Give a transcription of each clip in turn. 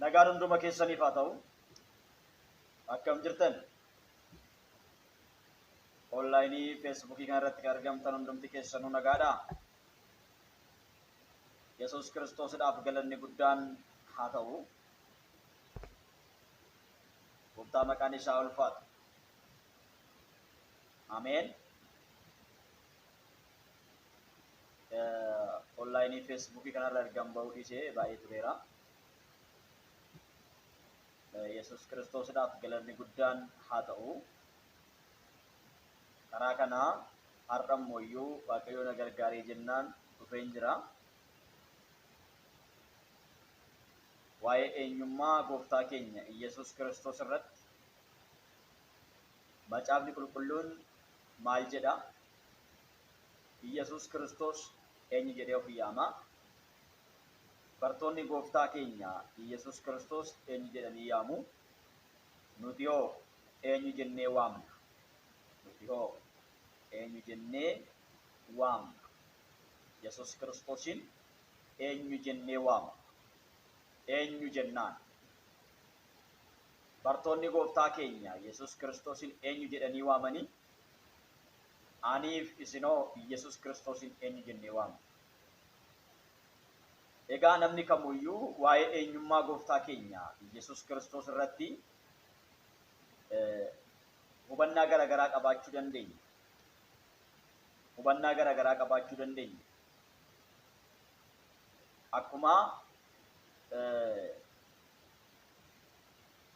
Nagaan hunduma keessaniif haa ta'u. Akkam jirtan? Onlaayinii Feesbuukii kana irratti kan argamtan hundumti keessanuu nagaadhaa? Yesuus Kiristoosidhaaf galanni guddaan haa ta'u. Gooftaa maqaan isaa ulfaatu. Ameen. Onlaayinii Feesbuukii kanarra ergan ba'uu dhiisee baay'ee tureera. Yesuus Kiristoosidhaaf galanni guddaan haa ta'u. Karaa kanaa har'a immoo iyyuu Waaqayyo na gargaaree jennaan dhufeen jira. Waa'ee eenyummaa gooftaa keenya Iyyasuus Kiristoos irratti Macaafni Qulqulluun maal jedha? Iyyasuus Kiristoos eenyu jedhee of yaama? Bartoonni gooftaa keenya Iyyasuus Kiristoos eenyu jedhanii yaamu? Nuti hoo eenyu jennee waamna? Nuti hoo eenyu jennee waamna? Yesuus Kiristoosiin eenyu jennee waamna? Eenyu jennaan? Bartoonni gooftaa keenya Yesuus Kiristoosiin eenyu jedhanii waamanii? Aniif isinoo Yesuus Kiristoosiin eenyu jennee waamna? Egaa namni kamuyyuu waa'ee eenyummaa gooftaa keenya Yesuus Kiristoos irratti hubannaa garaagaraa qabaachuu dandeenya. Hubannaa garaagaraa qabaachuu dandeenya. Akkuma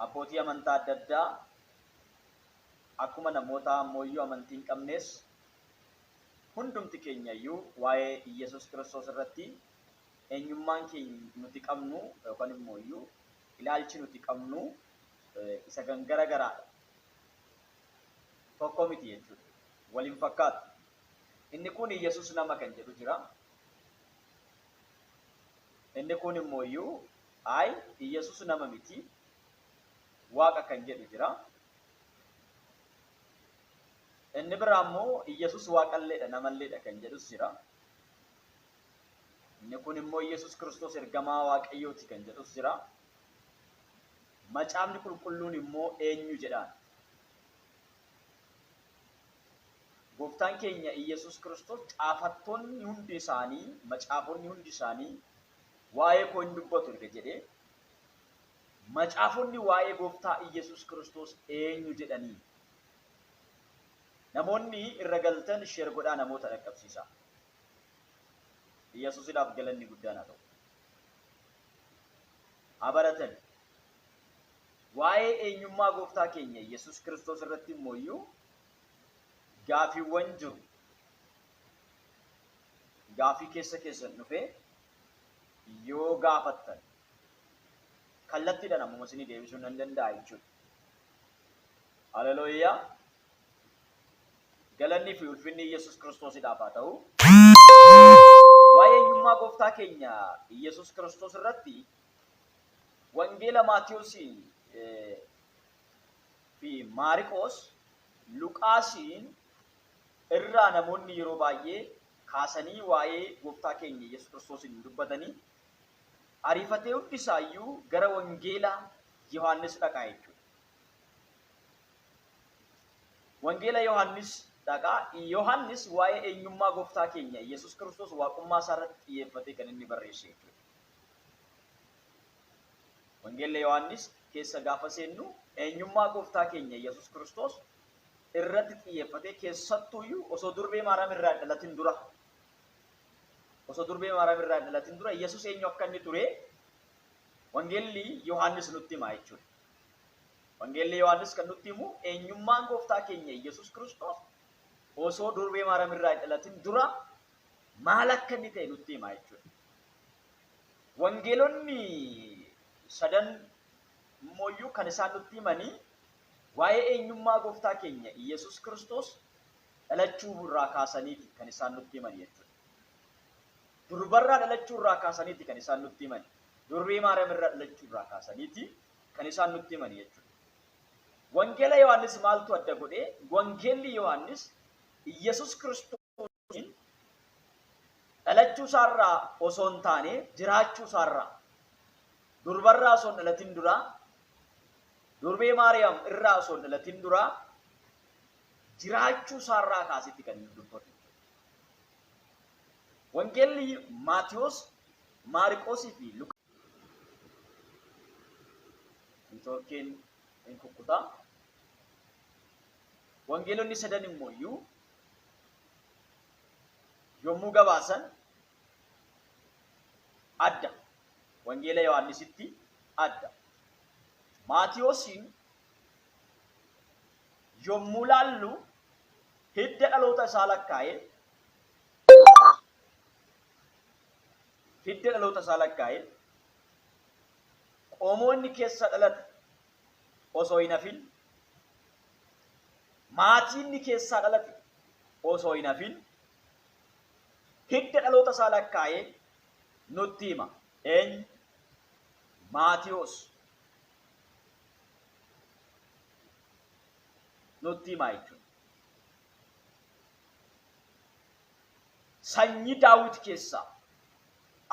abbootii amantaa adda addaa akkuma namoota ammoyyuu amantii hin qabnes hundumti keenya iyyuu waa'ee Iyyasuus Kiristoos irratti eenyummaan keenya nuti qabnu yookaan immoo iyyuu ilaalchi nuti qabnu isa kan gara garaadha. Tokko miti jechuudha. Wal hin fakkaatu. Inni kun Iyyasuus nama kan jedhu jira. Inni kun immoo iyyuu ay Iyyasuus nama miti Waaqa kan jedhu jira. Inni biraa immoo Iyyasuus Waaqalleedha namalleedha kan jedhus jira. Inni kun immoo Iyyasuus Kiristoos ergamaa Waaqayyooti kan jedhus jira. Macaafni Qulqulluun immoo eenyu jedhaan? Gooftaan keenya Iyyasuus Kiristoos caafattoonni hundi isaanii, macaafonni hundi isaanii waa'ee koo hin dubbatu erga jedhee, macaafonni waa'ee Gooftaa Iyyasuus Kiristoos eenyu jedhanii? Namoonni irra galtan share godhaa namoota dhaqqabsiisaa. Iyyasuusidhaaf galanni guddaan haa ta'u. Haa baratan. Waa'ee eenyummaa Gooftaa keenya Iyyasuus Kiristoos irratti immoo iyyuu gaafiiwwan jiru. Gaafii keessa keessan dhufee yoo gaafattan kallattiidhaan ammuma isinii deebisuu nan danda'a jechuudha. Haleluuyaa. Galanni fi ulfinni Iyyasuus Kiristoosidhaaf haa ta'u. Waa'ee eenyummaa Gooftaa keenya Iyyasuus Kiristoos irratti Wangeela Maatiyuusiin fi Maariqoos, Luqaasiin irraa namoonni yeroo baay'ee kaasanii waa'ee Gooftaa keenya Iyyasuus Kiristoosiin dubbatanii ariifatee hundi isaayyuu gara Wangeela Yohaannis dhaqaa jechuudha. Wangeela Yohaannis dhaqaa. Yohaannis waa'ee eenyummaa Gooftaa keenya Iyyasuus Kiristoos waaqummaa isaa irratti xiyyeeffatee kan inni barreesse jechuudha. Wangeela Yohaannis keessa gaafa seennu eenyummaa Gooftaa keenya Iyyasuus Kiristoos irratti xiyyeeffatee, keessattuuyyuu osoo durbee Maariyaam irraa hin dhalatin dura, osoo durbee Maariyaam irraa hin dhalatin dura Iyyasuus eenyu akka inni ture Wangeelli Yohaannis nutti hima jechuudha. Wangeelli Yohaannis kan nutti himu eenyummaan Gooftaa keenya Iyyasuus Kiristoos osoo durbee Maariyaam irraa hin dhalatin dura maal akka inni ta'e nutti hima jechuudha. Wangeelonni sadan immooyyuu kan isaan nutti himanii waa'ee eenyummaa Gooftaa keenya Iyyasuus Kiristoos dhalachuu irraa kaasaniiti kan isaan nutti himan jechuudha. Durbarraa dhalachuu irraa kaasaniiti kan isaan nutti himan. Durbee Maariyaam irraa dhalachuu irraa kaasaniiti kan isaan nutti himan jechuudha. Wangeela Yohaannis maaltu adda godhe? Wangeelli Yohaannis Iyyasuus Kiristoosiin dhalachuu isaarraa osoo hin taane jiraachuu isaarraa. Durbarraa osoo hin dhalatin dura, durbee Maariyaam irraa osoo hin dhalatin dura jiraachuu isaarraa kaasetti kan inni dubbatu. Wangeelli Maatiyos, Maariqoosii fi Luqaas Neetwoorkiin hin kukkuta. Wangeelonni sadan immoo iyyuu yommuu gabaasan adda. Wangeela Yohaannisitti adda. Maatiyoosiin yommuu laallu hidda dhaloota isaa lakkaa'ee hidda dhaloota isaa lakkaa'ee qomoo inni keessa dhalate osoo hin hafin maatii inni keessaa dhalate osoo hin hafin hidda dhaloota isaa lakkaa'ee nutti hima. Eenyu? Maatiyos nutti hima jechuudha. Sanyii Daawit keessaa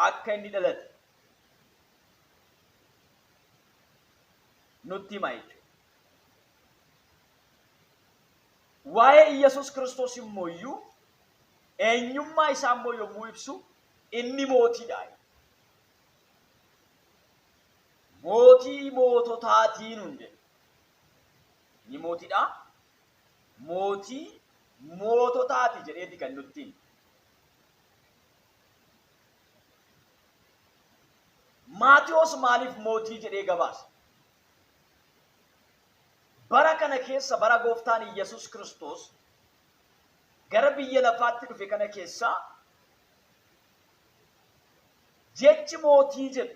akka inni dhalate nutti hima jechuudha. Waa'ee Iyyasuus Kiristoos immoo iyyuu eenyummaa isaa immoo yommuu ibsu inni mootiidha. Mootii moototaatii nuun jedhe. Inni mootiidha. Mootii moototaati jedheeti kan nutti hime. Maatiyoos maaliif mootii jedhee gabaase? Bara kana keessa bara gooftaan Iyyasuus Kiristoos gara biyya lafaatti dhufe kana keessa jechi mootii jedhu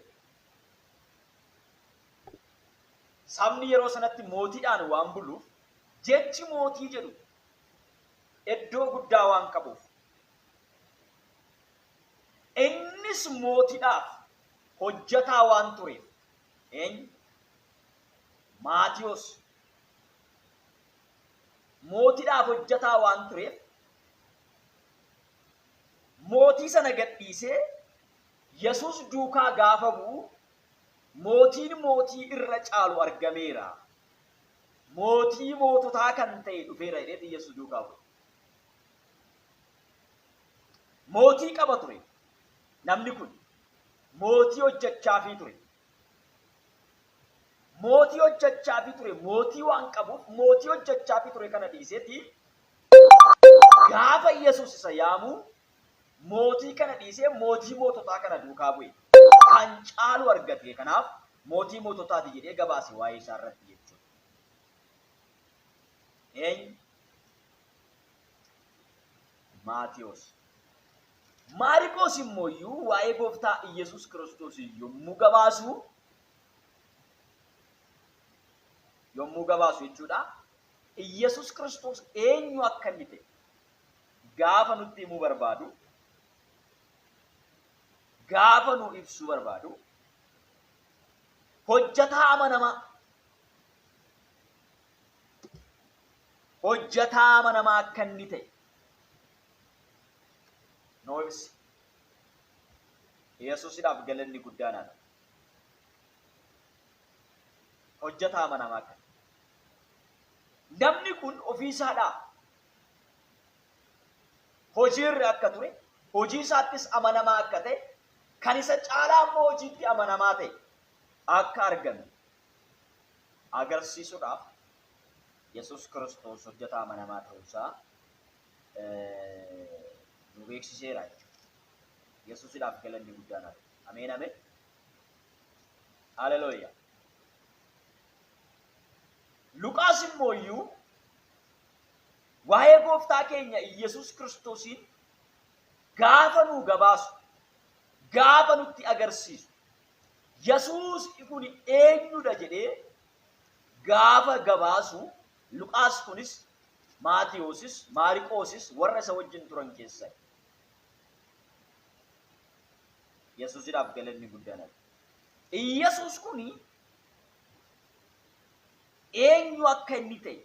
sabni yeroo sanatti mootiidhaan waan buluuf jechi mootii jedhu iddoo guddaa waan qabuuf innis mootiidhaaf hojjetaa waan tureef eenyu Maatiyos mootiidhaaf hojjetaa waan tureef mootii sana gadhiisee Yesuus duukaa gaafa bu'u mootiin mootii irra caalu argameera. Mootii moototaa kan ta'e dhufeera jedheeti Yesuus duukaa bu'e. Mootii qaba ture. Namni kun mootii hojjechaafii ture. Mootii hojjechaafii ture. Mootii waan qabuuf mootii hojjechaafii ture kana dhiiseeti gaafa Yesuus isa yaamu mootii kana dhiisee mootii moototaa kana duukaa bu'e. Kan caalu argate kanaaf mootii moototaati jedhee gabaase waa'ee isaa irratti jechuudha. Eenyu? Maatiyos. Maariqoos immoo iyyuu waa'ee gooftaa Iyyasuus Kiristoos yommuu gabaasu jechuudha. Iyyasuus Kiristoos eenyu akka inni ta'e gaafa nutti himuu barbaadu, gaafa nu ibsuu barbaadu, hojjetaa amanamaa akka inni ta'e nu ibsi. Yesuusidhaaf galanni guddaan haa ta'u. Hojjetaa amanamaa akka namni kun ofiisaadhaa hojiirra akka ture, hojii isaattis amanamaa akka ta'e, kan isa caalaa immoo hojiitti amanamaa ta'e akka argame agarsiisuudhaaf Yesuus Kiristoos hojjetaa amanamaa ta'uusaa nu beeksiseera jechuudha. Yesuusidhaaf galanni guddaan haa ta'u. Ameen ameen. Haleluuyaa. Luqaas immoo iyyuu waa'ee gooftaa keenya Iyyasuus Kiristoosiin gaafa nuu gabaasu, gaafa nutti agarsiisu, Yesuus kun eenyudha jedhee gaafa gabaasu, Luqaas kunis Maatiyoosis, Maariqoosis warra isa wajjin turan keessaa. Yesuusidhaaf galanni guddaan haa ta'u. Iyyasuus kun eenyu akka inni ta'e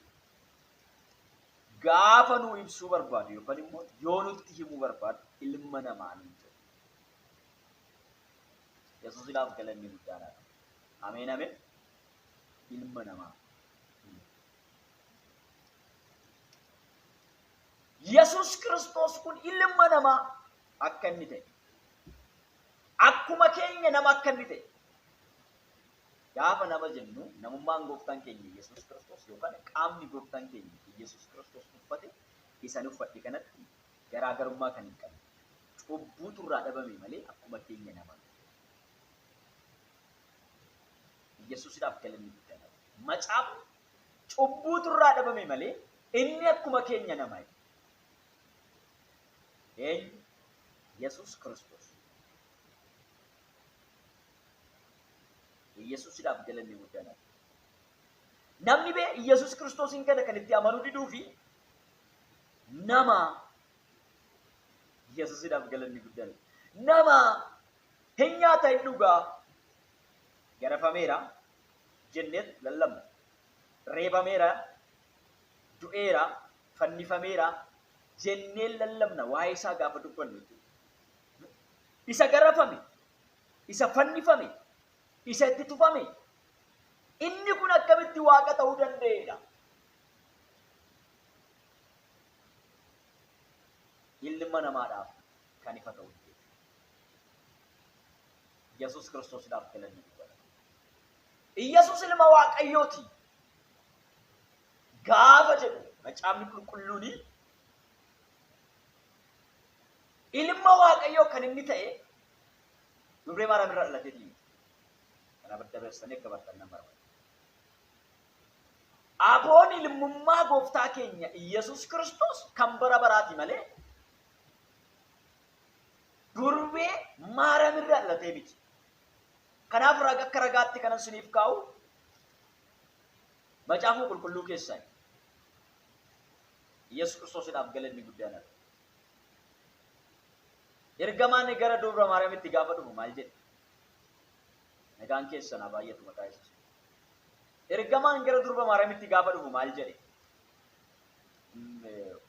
gaafa nuu ibsuu barbaadu yookaan immoo yoo nutti himuu barbaadu ilma namaa nuun jedhu. Yesuusidhaaf galanni guddaan haa ta'u. Ameen ameen. Ilma namaa. Yesus Kiristoos kun ilma namaa akka inni ta'e. Akkuma keenya nama akka inni ta'e. Gaafa nama jennu namummaan gooftaan keenya Yesus Kiristoos yookaan qaamni gooftaan keenya Yesus Kiristoos uffate isan uffadhe kanatti garaagarummaa kan hin qabne. Cubbuutu irraa dhabame malee akkuma keenya nama. Yesuusidhaaf galanni guddaan. Macaafni cubbuutu irraa dhabame malee inni akkuma keenya nama. Eenyu? Yesuus Kiristoos. Yesuusidhaaf galanni guddaan. Namni bee Yesuus Kiristoosiin kana kan itti amanuu diduu fi nama Yesuusidhaaf galanni guddaan. Nama hin nyaata hin dhugaa garafameera jenneet lallabna. Reebameera, du'eera, fannifameera jennee lallabna waa'ee isaa gaafa dubbannu jechuudha. Isa garafame, isa fannifame, isa itti tufame, inni kun akkamitti waaqa ta'uu danda'eedha? Ilma namaadhaaf kan ifa ta'u. Yesuus Kiristoosiidhaaf galanni guddaan. Yesuus ilma Waaqayyooti. Gaafa jedhu macaafni qulqulluun ilma Waaqayyoo kan inni ta'e dubree Maariyaam irraa dhalateeti. Kanaaf dabarsanii akka bartan nan barbaada. Aboon ilmummaa gooftaa keenya Yesuus Kiristoos kan bara baraati malee durbee Maariyaam irraa dhalatee miti. Kanaaf akka ragaatti kanan siniif kaa'u macaafa qulqulluu keessaa Yesuus Kiristoosiidhaaf galanni guddaan hafe. Ergamaan gara dubra Maariyaamitti gaafa dhufu maal jedhe? Nagaan keessan haa baay'atu maqaa Yesuus. Ergamaan gara durba Maariyaamitti gaafa dhufu maal jedhe?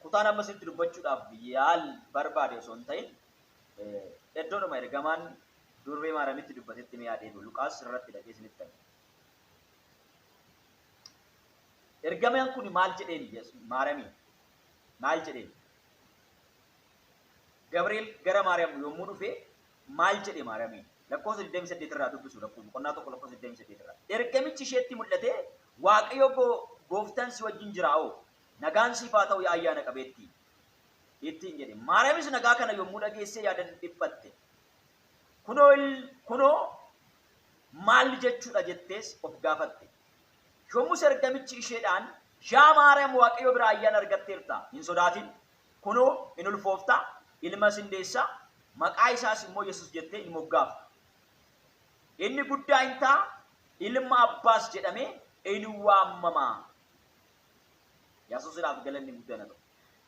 Kutaan amma sitti dubbachuudhaaf yaal barbaade osoo hin ta'in iddoodhuma ergamaan durbee Maariyaamitti dubbatetti mee adeemu Luqaas irratti dhaqee isinitti hima. Ergamaan kun maal jedheen Maariyaamiin? Maal jedheen? Gabriel gara Maariyaam yommuu dhufe maal jedhe Maariyaamiin? Lakkoofsa 28 irraa dubbisu lakkoofsa boqonnaa 1 lakkoofsa 28 irraa. Ergamichi isheetti mul'ate Waaqayyo gooftaan si wajjin jiraa'oo nagaan siif haa ta'u yaa ayyaana qabeettii ittiin jedhe. Maariyaamis nagaa kana yommuu dhageessee yaadan dhiphatte. Kunoo maal jechuudha jettees of gaafatte. Yommus ergamichi isheedhaan yaa Maariyaam Waaqayyo biraa ayyaana argatteerta hin sodaatin. Kunoo in ulfoofta ilma sin deessa maqaa isaas immoo Yesuus jettee in moggaafta. Inni guddaa hin ta'a ilma Abbaas jedhamee in waamama. Yesuusidhaaf galanni guddaan haa ta'u.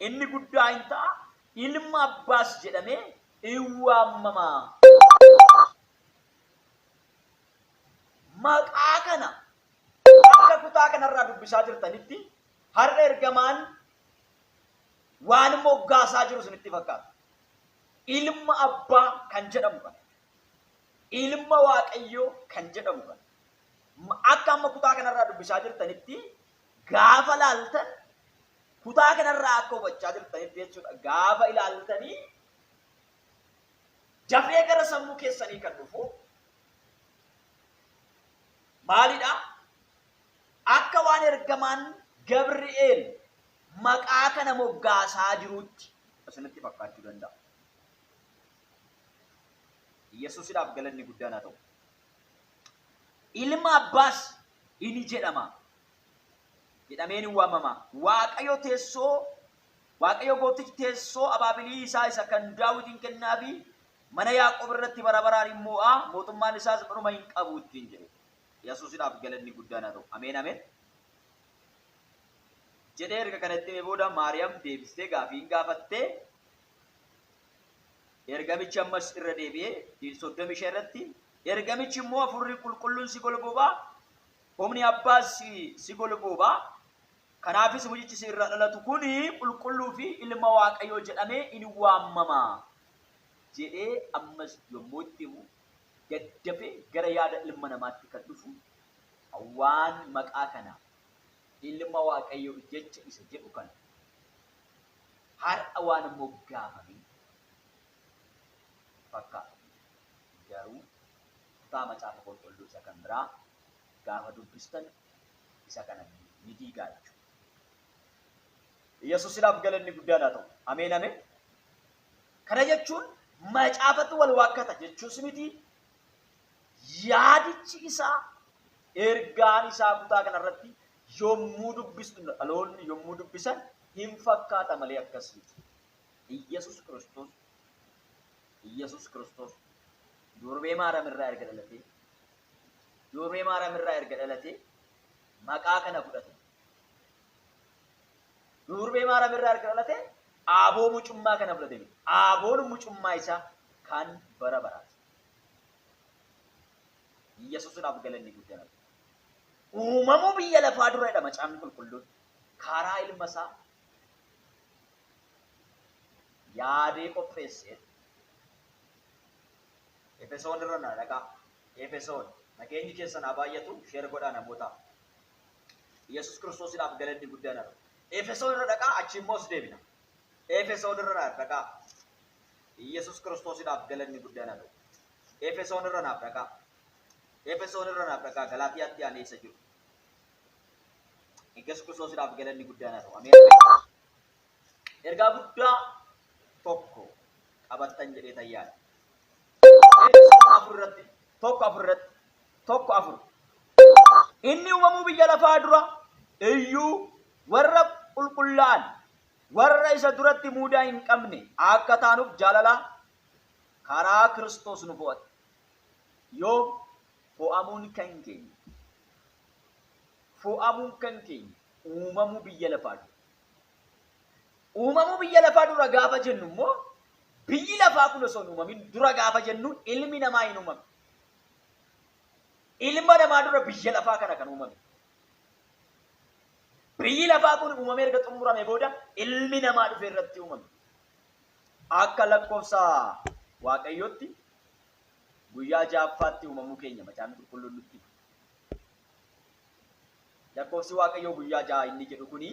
Inni guddaa hin ta'a ilma Abbaas jedhamee in waamama. Maqaa kana akka kutaa kanarraa dubbisaa jirtanitti har'a ergamaan waan moggaasaa jiru isinitti fakkaata. Ilma Abbaa kan jedhamu kana. Ilma Waaqayyoo kan jedhamu kana. Akka amma kutaa kanarraa dubbisaa jirtanitti gaafa laaltan kutaa kanarraa akka hubachaa jirtanitti jechuudha. Gaafa ilaaltanii dafee gara sammuu keessanii kan dhufu maalidha? Akka waan ergamaan Gabri'eel maqaa kana moggaasaa jirutti isinitti fakkaachuu danda'a. Yesuusidhaaf galanni guddaan haa ta'u. Ilma Abbaas inni jedhama. Jedhameen hin waamama. Waaqayyo teessoo Waaqayyo gooftichi teessoo abaabilii isaa isa kan Daawitiin kennaafi mana Yaaqoob irratti bara baraan hin moo'a mootummaan isaas dhuma hin qabu ittiin jedhe. Yesuusidhaaf galanni guddaan haa ta'u. Ameen ameen. Jedhee erga kana itti himee booda Maariyaam deebistee gaafii hin gaafattee ergamichi ammas irra deebi'ee 35 irratti ergamichi immoo hafuurri qulqulluun si golboobaa humni Abbaas si golboobaa kanaafis mucichi si irraa dhalatu kun qulqulluu fi ilma Waaqayyoo jedhamee in waamama jedhee ammas yommuu itti himu daddafee gara yaada ilma namaatti kan dhufu waan maqaa kana ilma Waaqayyoo jecha isa jedhu kana har'a waan moggaafame fakkaata. Garuu kutaa macaafa qulqulluu isa kan biraa gaafa dubbistan isa kana ni diigaa jechuudha. Yesuusidhaaf galanni guddaan haa ta'u. Ameen ameen. Kana jechuun macaafatti wal waakkata jechuus miti. Yaadichi isaa ergaan isaa kutaa kanarratti yommuu dubbistu dhaloonni yommuu dubbisan hin fakkaata malee akkas miti. Iyyasuus Kiristoos Iyyasuus Kiristoos durbee Maariyaam irraa erga dhalatee durbee Maariyaam irraa erga dhalatee maqaa kana fudhate. Durbee Maariyaam irraa erga dhalate aaboo mucummaa kana fudhate miti. Aaboon mucummaa isaa kan bara baraati. Yesuusidhaaf galanni guddaan. Uumamuu biyya lafaa dura jedha macaafni qulqulluun. Karaa ilma isaa yaadee qopheessee Efesoon irra na dhaqaa. Efesoon nageenyi keessan haa baay'atu share godhaa namootaaf. Yesuus Kiristoosiidhaaf galanni guddaan haa ta'u. Efesoon irra dhaqaa achi immoo as deebina. Efesoon irra naaf dhaqaa. Yesuus Kiristoosiidhaaf galanni guddaan haa ta'u. Efesoon irra naaf dhaqaa. Efesoon irra naaf dhaqaa Galaatiyaatti aanee isa jiru. Yesuus Kiristoosiidhaaf galanni guddaan haa ta'u. Ameen. Ergaa guddaa tokko qabattan jedhee tayyaadha. 1:4 irratti 1:4 irratti 1:4. Inni uumamuu biyya lafaa dura iyyuu warra qulqullaa'an warra isa duratti muudaa hin qabne akka taanuuf jaalala karaa Kiristoos nu fo'ate. Yoom fo'amuun kan keenya? Fo'amuun kan keenya uumamuu biyya lafaa dura. Uumamuu biyya lafaa dura gaafa jennu immoo biyyi lafaa kun osoo hin uumamin dura gaafa jennu ilmi namaa hin uumamne. Ilma namaa dura biyya lafaa kana kan uumame. Biyyi lafaa kun uumamee erga xumurame booda ilmi namaa dhufe irratti uumame. Akka lakkoofsa Waaqayyootti guyyaa ja'affaatti uumamuu keenya macaafni qulqulluun nutti hima. Lakkoofsi Waaqayyoo guyyaa ja'a inni jedhu kuni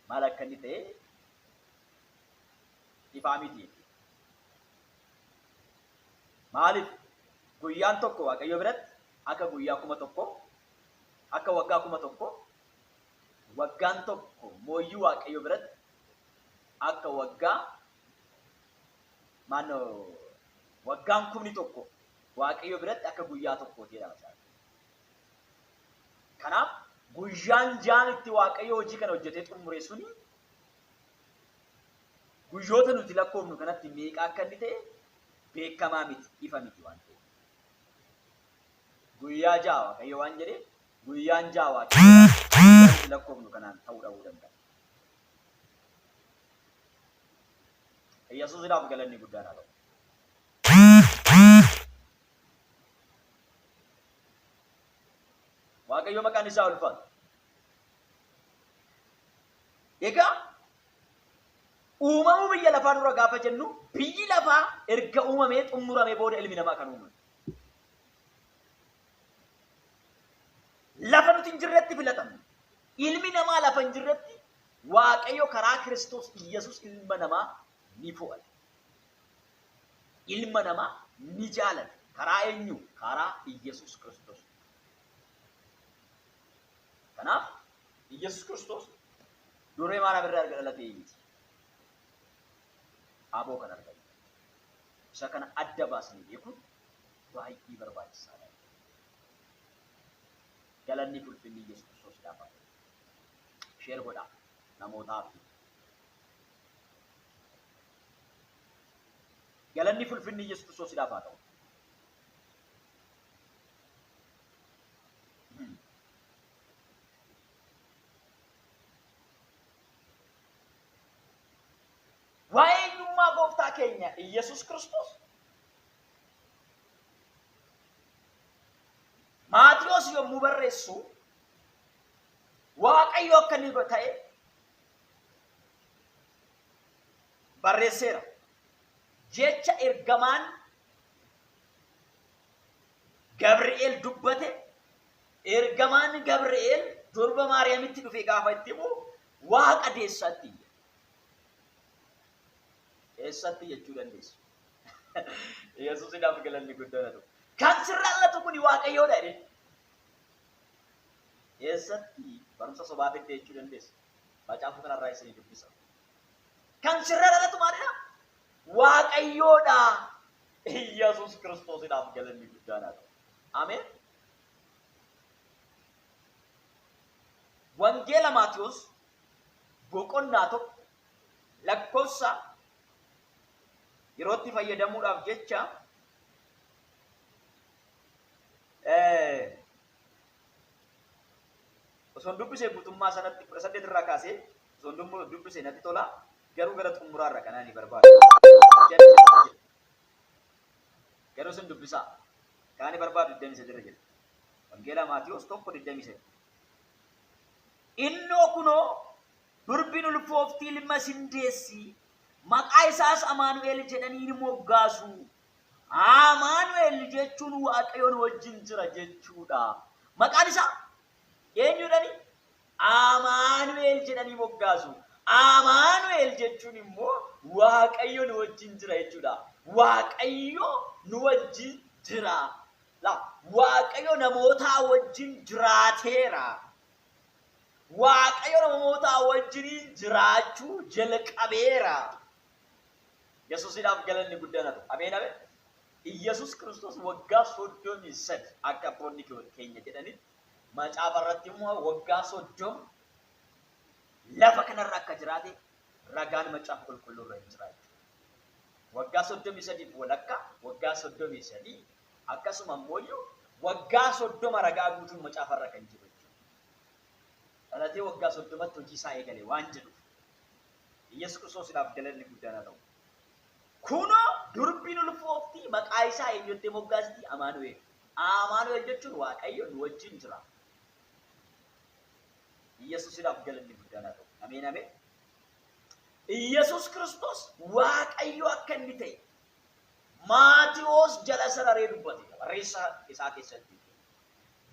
maal akka inni ta'e ifaa miti jechuudha. Maaliif guyyaan tokko Waaqayyo biratti akka guyyaa 1000 akka waggaa 1000 waggaan tokko mooyyuu Waaqayyo biratti akka waggaa maannoo waggaan 10,000 Waaqayyo biratti akka guyyaa tokkooti jedhama. Kanaaf guyyaan ja'an itti Waaqayyo hojii kana hojjetee xumure suni guyyoota nuti lakkoofnu kanatti meeqa akka inni ta'e beekamaa miti, ifa miti waan ta'eef. Guyyaa ja'a Waaqayyo waan jedheef guyyaan ja'a Waaqayyo guyyaa nuti lakkoofnu kanaan ta'uu dhabuu danda'a. Yesuusidhaaf galanni guddaan haa ta'u. Waaqayyo maqaan isaa ulfaatu. Egaa uumamuu biyya lafaa dura gaafa jennu biyyi lafaa erga uumamee xumuramee booda ilmi namaa kan uumame. Lafa nuti hin jirretti filatamne. Ilmi namaa lafa hin jirretti Waaqayyo karaa Kiristoos Iyyasuus ilma namaa ni fo'ate. Ilma namaa ni jaalate. Karaa eenyu? Karaa Iyyasuus Kiristoos. Kanaaf Iyyasuus Kiristoos duree Maariyaam irraa erga dhalatee miti. Aboo kan argate. Isa kana adda baasnee beekuun baay'ee barbaachisaadha. Galanni fi ulfinni Iyyasuus Kiristoosiidhaaf haa ta'u. Share godhaa namootaaf. Galanni fi ulfinni Iyyasuus Kiristoosiidhaaf haa ta'u. Waa'ee eenyummaa gooftaa keenya Iyyasuus Kiristoos Maatiyoos yommuu barreessu Waaqayyo akka inni ta'e barreesseera. Jecha ergamaan Gabri'eel dubbate. Ergamaan Gabri'eel durba Maariyaamitti dhufe gaafa itti himu Waaqa deessaatti iyya. Eessatti jechuu dandeessu. Yesuusidhaaf galanni guddaan haa ta'u. Kan sirra dhalatu kun Waaqayyoodha jedhee. Eessatti barumsa sobaa fidde jechuu dandeessu. Macaafa kanarraa isinii dubbisa. Kan sirra dhalatu maalidha? Waaqayyoodha. Yesuus Kiristoosidhaaf galanni guddaan haa ta'u. Ameen. Wangeela Maatiyos boqonnaa 1 lakkoofsa yerootti fayyadamuudhaaf jecha osoon dubbisee guutummaa sanatti 18 irraa kaasee osoon dubbisee natti tola, garuu gara xumuraa irra kanaa ni barbaadu. Garuu isin dubbisaa. Kaani barbaadu 23 irra jira. Wangeela Maatiyos 1 23. Innoo kunoo durbiin ulfooftii ilma sin deessi, maqaa isaas Amaanu'el jedhanii ni moggaasu. Amaanu'el jechuun Waaqayyo nu wajjin jira jechuudha. Maqaan isaa eenyu jedhanii? Amaanu'el jedhanii moggaasu. Amaanu'el jechuun immoo Waaqayyo nu wajjin jira jechuudha. Waaqayyo nu wajjin jira. La, Waaqayyo namootaa wajjin jiraateera. Waaqayyo namootaa wajjiniin jiraachuu jalqabeera. Yesuusidhaaf galanni guddaan haa ta'u. Ameen ameen. Iyyasuus Kiristoos waggaa 33 akka abboonni keenya jedhanitti, macaafa irratti immoo waggaa 30 lafa kanarra akka jiraate ragaan macaafa qulqulluu irra hin jira jechuudha. Waggaa 33 fi walakkaa, waggaa 33, akkasuma immoo waggaa 30 ragaa guutuun macaafa irra kan jiru jechuudha. Dhalatee waggaa 30tti hojii isaa eegale waan jedhuuf. Iyyasuus Kiristoosiidhaaf galanni guddaan haa ta'u. Kunoo durbiin ulfooftii maqaa isaa eenyutti moggaasti? Amaanu'el. Amaanu'el jechuun Waaqayyo nu wajjin jira. Iyyasuusidhaaf galanni guddaan haa ta'u. Ameen ameen. Iyyasuus Kiristoos Waaqayyo akka inni ta'e Maatiwoos jala sararee dubbate barreessaa isaa keessatti.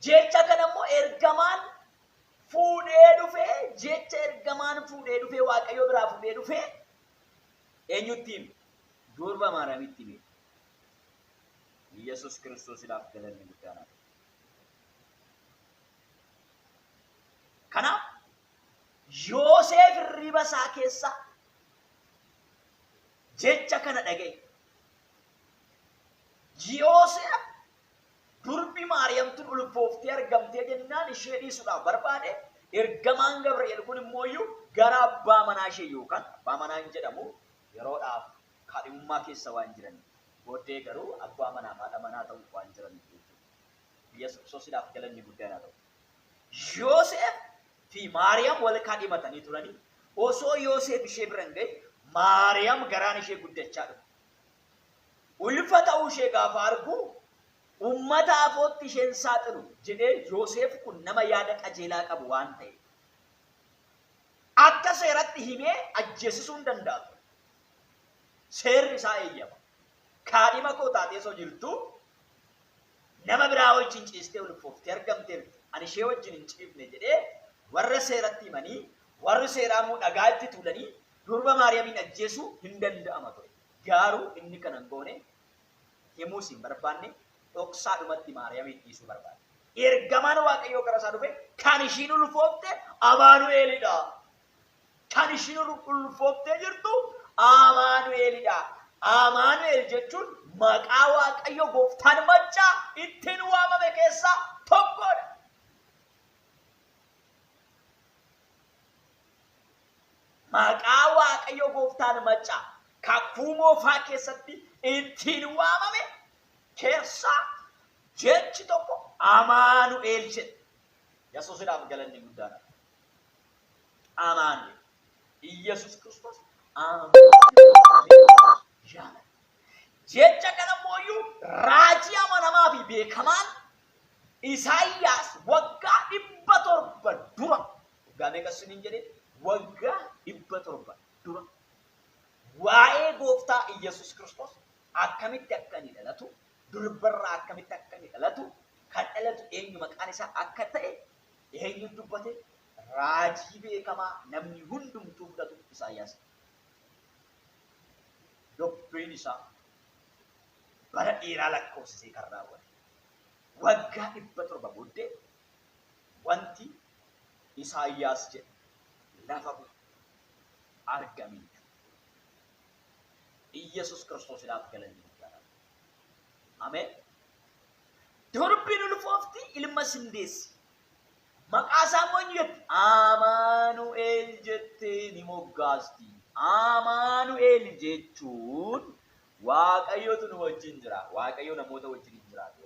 Jecha kana immoo ergamaan fuudhee dhufee, jecha ergamaan fuudhee dhufee Waaqayyo biraa fuudhee dhufee eenyutti hime? Durba Maariyaamitti hime. Iyyasuus Kiristoosiidhaaf galanni guddaan haa ta'u. Kanaaf Yooseef hirriba isaa keessa jecha kana dhaga'e. Yooseef durbi Maariyaam tun ulfooftee argamtee jennaan ishee dhiisuudhaaf barbaade, ergamaan Gabri'eel kun immoo iyyuu gara abbaa manaa ishee, yookaan abbaa manaa hin jedhamu yeroodhaaf kaadhimummaa keessa waan jiraniif, booddee garuu abbaa manaa fi haadha manaa ta'uuf waan jiraniif jechuudha. Yesuus Kiristoosiidhaaf galanni guddaan haa ta'u. Yooseef fi Maariyaam wal kaadhimatanii turanii osoo Yooseef ishee bira hin gahin Maariyaam garaan ishee guddachaa dhufe. Ulfa ta'uu ishee gaafa argu ummata afootti isheen saaxilu jedhee, Yooseef kun nama yaada qajeelaa qabu waan ta'eef akka seeratti himee ajjeesisuu hin danda'a ture. Seerri isaa eeyyama. Kaadhima koo taatee osoo jirtuu nama biraa wajjin ciistee ulfooftee argamteerti. Ani ishee wajjin hin ciifne jedhee warra seeratti himanii, warri seeraa immoo dhagaa itti tuulanii durba Maariyaamiin ajjeesuu hin danda'ama ture. Garuu inni kana hin goone, himuus hin barbaanne, dhoksaadhumatti Maariyaamiin dhiisuu barbaade. Ergamaan Waaqayyoo gara isaa dhufe, kan ishiin ulfoofte Amaanu'eelidha. Kan ishiin ulfooftee jirtu Amaanu'eelidha. Amaanu'eel jechuun maqaa Waaqayyo gooftaan maccaa ittiin waamame keessaa tokkodha. Maqaa Waaqayyo gooftaan maccaa kakuu moofaa keessatti ittiin waamame keessaa jechi tokko Amaanu'eel jedha. Yesuusidhaaf galanni guddaan haa ta'u. Amaanu'eel. Iyyasuus Kiristoos Amaanu'eel jedhama. Jecha kana immoo raajii amanamaa fi beekamaan Isaayyaas waggaa 700 dura, waggaa meeqa isiniin jedhee? Waggaa 700 dura waa'ee gooftaa Iyyasuus Kiristoos akkamitti akka inni dhalatu, Durbarraa akkamitti akka inni dhalatu, kan dhalatu eenyu maqaan isaa akka ta'e eenyuun dubbate? Raajii beekamaa namni hundumtuu fudhatu Isaayyaas. Dubbiin isaa bara dheeraa lakkoofsisee kan raawwate. Waggaa 700 booddee wanti Isaayyaas jedhe lafa bu'e argame jechuudha. Iyyasuus Kiristoosiidhaaf galanni guddaadha. Ameen. Durbiin ulfoofti ilma sindeessi. Maqaa isaa immoo eenyu jetti? Amaanu'el jettee ni moggaasti. Amaanu'el jechuun Waaqayyotu nu wajjin jira. Waaqayyo namoota wajjin hin jiraatu.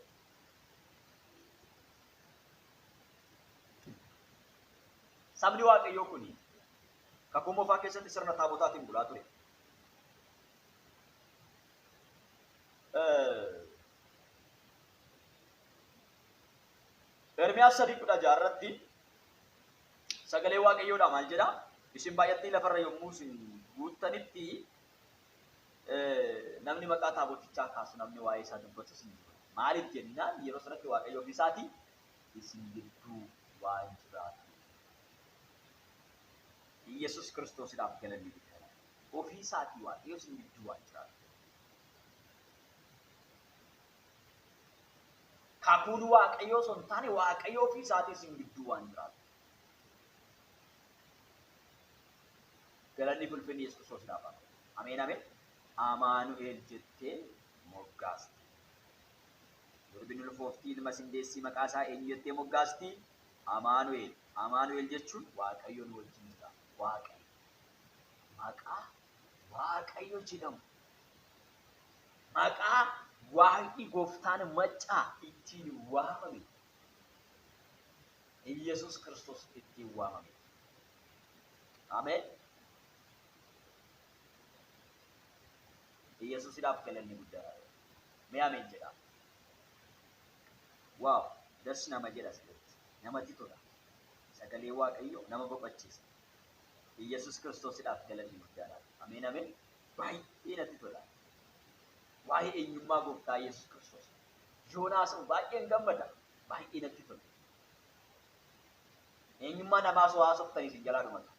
Sabni Waaqayyoo kun kakuu moofaa keessatti sirna taabotaatiin bulaa ture. Ermiyaas 3:16 irratti sagalee Waaqayyoodha maal jedha? Isin baay'attanii lafarra yommuu isin guuttanitti namni maqaa taabotichaa kaasu namni waa'ee isaa dubbatus hin jiru. Maaliif jennaan yeroo sanatti Waaqayyo ofii isaatii isin gidduu waan jiraatu. Yesus Kiristoosidhaaf galanni guddaadha. Ofii isaatii Waaqayyo isin gidduu waan jiraatu. Kakuun Waaqayyoo osoo hin taane Waaqayyo ofii isaatii isin gidduu waan jiraatu. Galanni fulfinni Yesuus Kiristoosidhaaf haa ta'u. Ameen ameen. Amaanu'el jettee moggaasti. Durbi ulfooftii ilma sindeessii maqaa isaa eenyu jettee moggaasti? Amaanu'el. Amaanu'el jechuun Waaqayyo nu wajjin jira. Waaqayyo. Maqaa Waaqayyo jedhamu. Maqaa Waaqni gooftaan maccaa ittiin waamame. Iyyasuus Kiristoos ittiin waamame. Ameen. Iyyasuusidhaaf galanni guddaa. Mee ameen jedhaa. Waaw, das nama jedha sirriitti. Namatti tola. Sagalee Waaqayyoo nama boqochiisa. Iyyasuus Kiristoosidhaaf galanni guddaadha. Ameen ameen. Baay'ee natti tola. Waa'ee eenyummaa gooftaa Yesuus Kiristoos. Yoonaas baay'een gammada. Baay'ee natti tola. Eenyummaa namaa osoo haasoftanii isin jalaa dhumatu.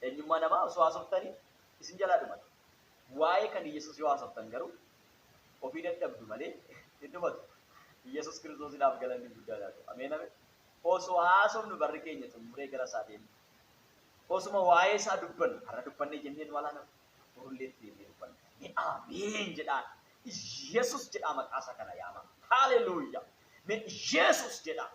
Eenyummaa namaa osoo haasoftanii isin jalaa dhumatu. Waa'ee kan Yesuus yoo haasoftan garuu ofii dadhabdu malee hin dhumatu. Yesuus Kiristoosiidhaaf galanni guddaadha. Ameen ameen. Osoo haasofnu barri keenya xumuree gara isaa deemna. Osuma waa'ee isaa dubbannu har'a dubbannee jenneen walaa nama borullee itti deemnee dubbanna. Mee ameen jedhaan. Yesuus jedhaa maqaa isaa kana yaama. Haleluuyaa. Mee Yesuus jedhaa.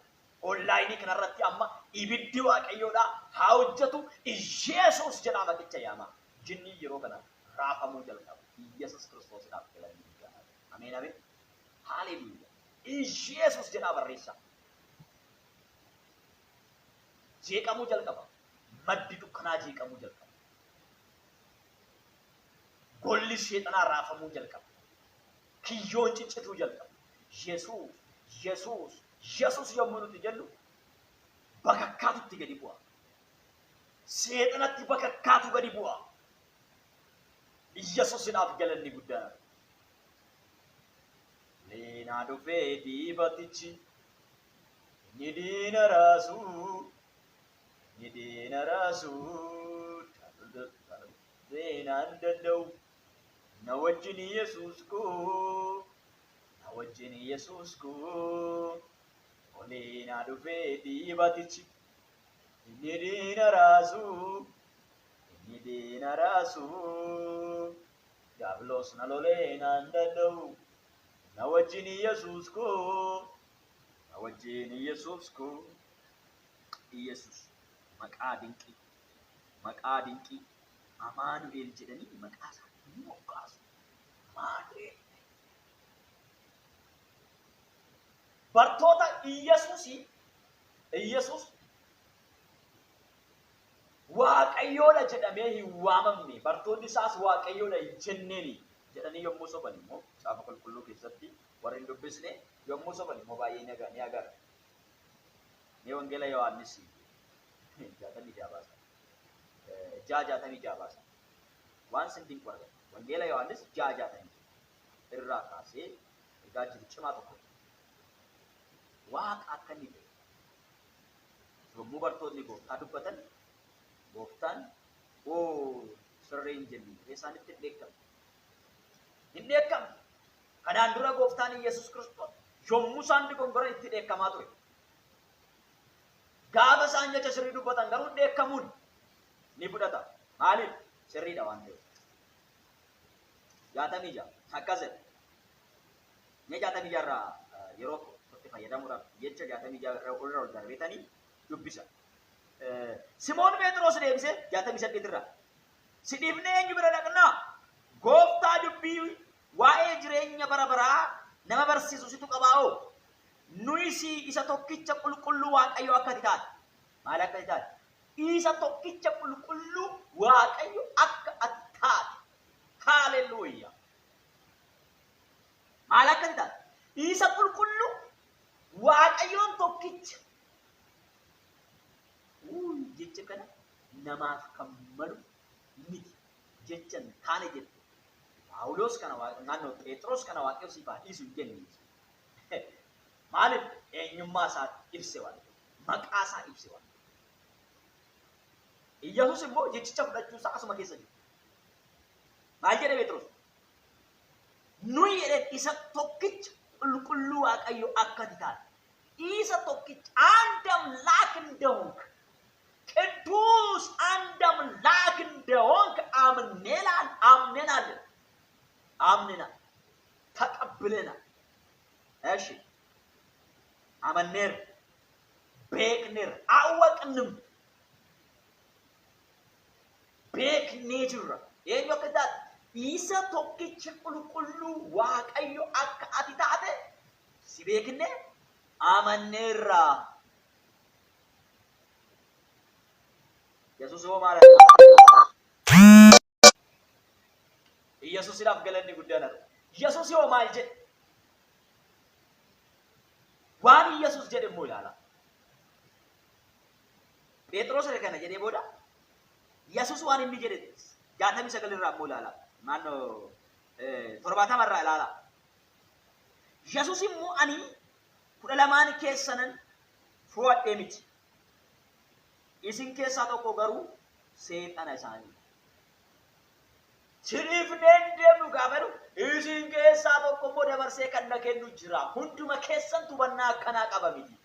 Onlaayinii kanarratti amma ibiddi Waaqayyoodhaa haa hojjetu. Yesuus jedhaa maqicha yaama. Jinni yeroo kana raafamuu jalqaba. Yesuus Kiristoosiidhaaf galanni guddaadha. Ameen ameen. Haleluuyaa. Yesuus jedhaa barreessaa. Jeeqamuu jalqaba. Maddi dukkanaa jeeqamuu jalqaba. Golli seexanaa raafamuu jalqaba. Kiyyoon ciccituu jalqaba. Yesuus, Yesuus, Yesuus yommuu nuti jennu bakakkaatu gadi bu'a. Seexanatti bakakkaatu gadi bu'a. Yesuusidhaaf galanni guddaadha. Leenaa dhufee diibatichi inni diina raasuu inni diina raasuu seenaan danda'u na wajjin Yesuus koo na wajjin Yesuus koo oleenaa dhufee diibatichi inni diina raasuu inni diina raasuu diiyaabiloos na lolee naan danda'u na wajjin Yesuus koo na wajjin Yesuus koo. Yesuus maqaa dinqii maqaa dinqii Amaanu'el jedhanii maqaa isaa ni moggaasu. Amaanu'el. Bartoota Iyyasuusii Iyyasuus Waaqayyoodha jedhamee hin waamamne bartoonni isaas Waaqayyoodha hin jenneeni jedhanii yommuu soban immoo Macaafa Qulqulluu keessatti warri hin dubbisne yommuu soban immoo baay'ee ni agarra. Mee Wangeela Yohaannis 66 baasa. 6:66 baasa. Waan sin dinqu argata. Wangeela Yohaannis 6:66. irraa kaasee ergaa jiru cimaa tokko. Waaqa akka inni ta'e yommuu bartoonni gooftaa dubbatan, gooftaan oo sirrii hin jenne jedhee isaanitti hin dheekkamne. Hin dheekkamne. Kanaan dura gooftaan Iyyasuus Kiristoos yommuu isaan dogongoran itti dheekkamaa ture. Gaafa isaan jecha sirrii dubbatan garuu dheekkamuun ni fudhata. Maaliif? Sirriidha waan ta'eef. 66 akkas jedha. Mee 66 irraa yeroo itti fayyadamuudhaaf jecha 66 irra ol darbeetanii dubbisa. Simoon Phexros deebisee 68 irraa, Si dhiifnee eenyu bira dhaqnaa? Gooftaa, dubbii waa'ee jireenya bara baraa nama barsiisu situ qabaa'oo. Nuyi si isa tokkicha qulqulluu Waaqayyoo akka ati taate. Maal akka ati taate? Isa tokkicha qulqulluu Waaqayyo akka ati taate. Haaleluyyaa. Maal akka ati taate? Isa qulqulluu Waaqayyoon tokkicha. Uuy, jecha kana namaaf kan malu miti. Jecha hin taane jette. Phaawulos kana naannoo Phexros kana Waaqayyo siif haa dhiisu hin jenne. Maaliif? Eenyummaa isaa ibse waan ta'eef. Maqaa isaa ibse waan ta'eef. Iyyasuus immoo jechicha fudhachuu isaa asuma keessa jira. Maal jedhe Phexros? Nuyi jedheen isa tokkicha qulqulluu Waaqayyo akka ati taate. Isa tokkicha አንድ አምላክ እንደሆንክ፣ ቅዱስ አንድ አምላክ እንደሆንክ አምነናል፣ አምነናል፣ አምነናል፣ ተቀብለናል። እሺ አመኔር beekneer አወቅንም beeknee jirra. Eenyu akka taate? Isa tokkicha qulqulluu Waaqayyo akka ati taate si beekne amanneerra. Yesuus hoo maal? Yesuusidhaaf galanni guddaan haa ta'u. Yesuus hoo maal jedhe? Waan Yesuus jedhe immoo ilaala. Phexros erga kana jedhee booda Yesuus waan inni jedhe 69 irraa immoo ilaala. Naannoo 70 irraa ilaala. Yesuus immoo ani 12n keessanan fo'adhee miti. Isin keessaa tokko garuu seexana isaanii. Si dhiifnee hin deemnu gaafa jedhu, isin keessaa tokko immoo dabarsee kan na kennu jira. Hunduma keessantu hubannaa akkanaa qaba miti.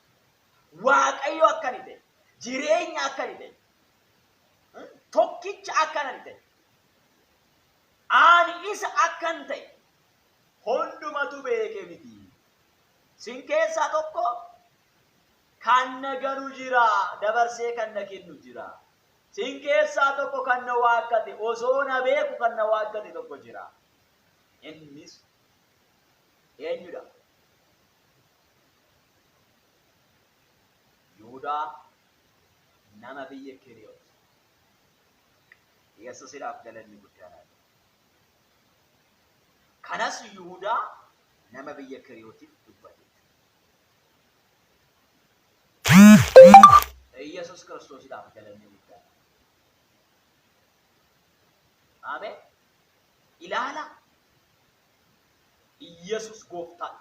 Waaqayyo akka inni ta'e, jireenya akka inni ta'e, tokkicha akka inni ta'e, ani isa akkan ta'e hundumatu beeke miti. Sin keessaa tokko kan na ganu jira, dabarsee kan na kennu jira. Sin keessaa tokko kan na waakkate, osoo na beeku kan na waakkate tokko jira. Innis eenyudha? Yihudaa nama biyya Keriyoot. Yesuusidhaaf galanni guddaan haa ta'u. Kanas Yihudaa nama biyya Keriyootiif dubbate. Yesuus Kiristoosidhaaf galanni guddaan haa ta'u. Ameen. Ilaala. Yesuus gooftaadha.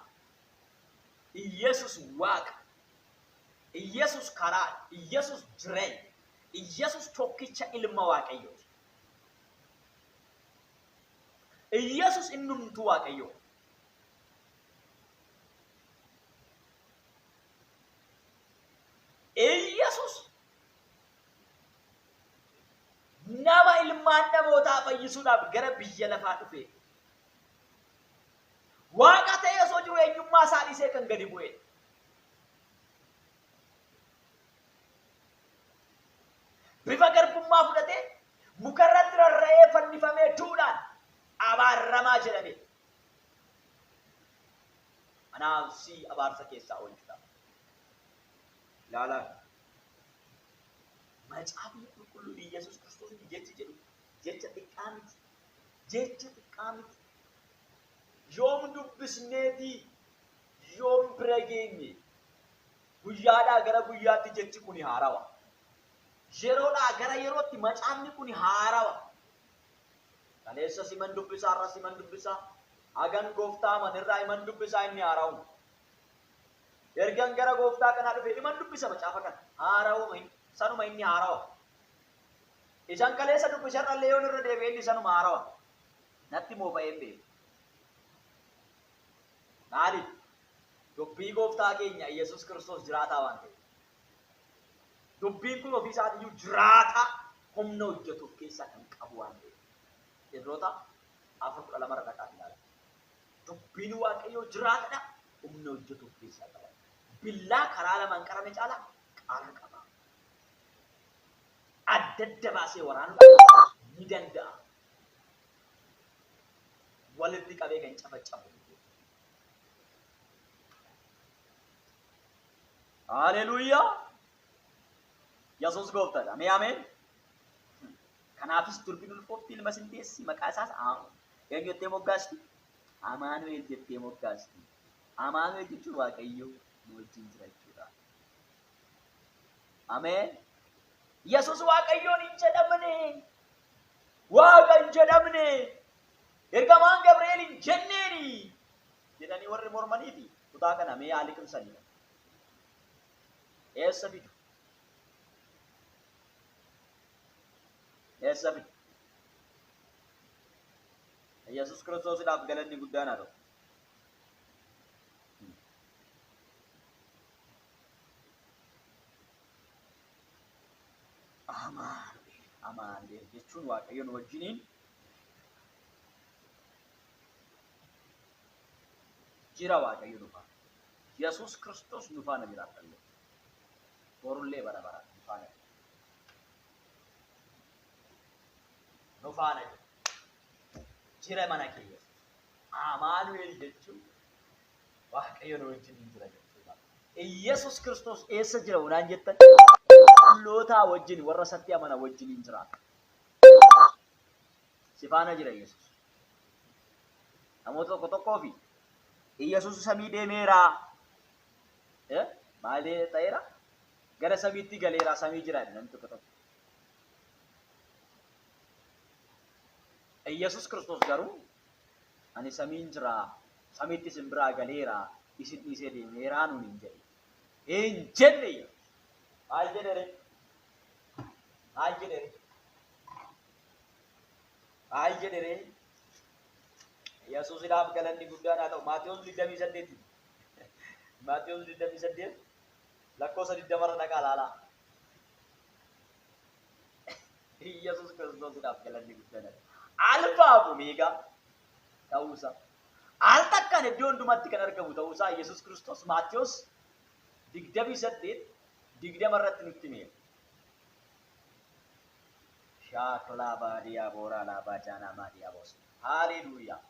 Iyesus Waaqa. Iyesus karaadha. Iyesus jireenya. Iyesus tokkicha ilma Waaqayyooti. Iyesus innumtuu Waaqayyoo. Iyesus nama ilmaan namootaa fayyisuudhaaf gara biyya lafaa dhufe. Waaqa ta'ee osoo jiru eenyummaa isaa dhiisee kan gadi bu'edha. Bifa garbummaa fudhatee mukarratti rarra'ee fannifamee du'uudhaan abaaramaa jedhame. Anaaf si abaarsa keessaa oolchuudhaaf. Ilaalaa. Macaafni qulqulluun Iyyasuus Kiristoos jechi jedhu jecha xiqqaa miti. Jecha xiqqaa miti. Yoom dubbisneeti? Yoom bira geenye? Guyyaadhaa gara guyyaatti jechi kuni haarawa. Yeroodhaa gara yerootti macaafni kuni haarawa. Kaleessa siman dubbisaa, har'a siman dubbisaa. Hagan gooftaa amanirraa himan dubbisaa inni haaraa'uma. Ergan gara gooftaa kanaa dhufe himan dubbisa macaafa kana. Haaraa'uma sanuma inni haarawa. Isan kaleessa dubbisarrallee yoon irra deebi'e inni sanuma haarawa. Natti moofa'ee hin beeku. Maaliif? Dubbii gooftaa keenya Yesuus Kiristoos jiraataa waan ta'eef. Dubbiin kun ofii isaatiiyyuu jiraataa humna hojjetu of keessaa kan qabu waan ta'eef. Ibroota 4:12 irra dhaqaa ilaala. Dubbiin Waaqayyoo jiraatadha, humna hojjetu of keessaa qaba. Billaa karaa lamaan qarame caalaa qara qaba. Adda adda baasee waraanuudhaaf ni danda'a. Walitti qabee kan cafacafu. Haleluuyaa! Yesuus gooftaadha. Mee ameen. Kanaafis durbi ulfoofti ilma sin deessi maqaa isaas eenyu jettee moggaasti? Amaanu'el jettee moggaasti. Amaanu'el jechuun Waaqayyo nu wajjin jira jechuudha. Ameen. Yesuus Waaqayyoon hin jedhamne. Waaqa hin jedhamne. Ergamaan Gabri'eel hin jenneeni. Jedhanii warri mormanii fi kutaa kana mee haa liqimsanii. Eessa fidu? Eessa fidu? Yesuus Kiristoosiidhaaf galanni guddaan haa ta'u. Amaanu'el Amaanu'el jechuun Waaqayyo nu wajjiniin jira. Waaqayyo nu faana. Yesuus Kiristoos nu faana jiraata illee. Borullee bara baraan nu faana jira. Nu faana jira. Jira mana kee Yesuus. Amaanu'el jechuun Waaqayyo nu wajjiniin jira jechuudha. Yesuus Kiristoos eessa jira onaan jettan? Qulqullootaa wajjin warra isatti amana wajjiniin jiraata. Si faana jira Yesuus. Namoota tokko tokkoo fi Yesuus samii deemeera. Maal ta'eera? Gara samiitti galeera, samii jira namni tokko tokko. Yesuus Kiristoos garuu ani samiin jira, samiitti isin biraa galeera, isin dhiisee deemeeraa nuun hin jedhe. Hin jenne Yesuus. Maal jedhe ree? Maal jedhe ree? Maal jedhe ree? Yesuusidhaaf galanni guddaan haa ta'u. Maatewos 28. Maatewos 28 lakkoofsa 20 irra dhaqaa ilaalaa. Yesuus Kiristoosiidhaaf galanni guddaan haa ta'u. Alfaa fi Omeegaa ta'uusaa. Al takkaan iddoo hundumatti kan argamu ta'uusaa Yesuus Kiristoos Maatewos 28 20 irratti nutti himeera. Shaaklaa baadiyaa booraa laabaa jaanaa maadiyaa boos. Haaleluuyaa.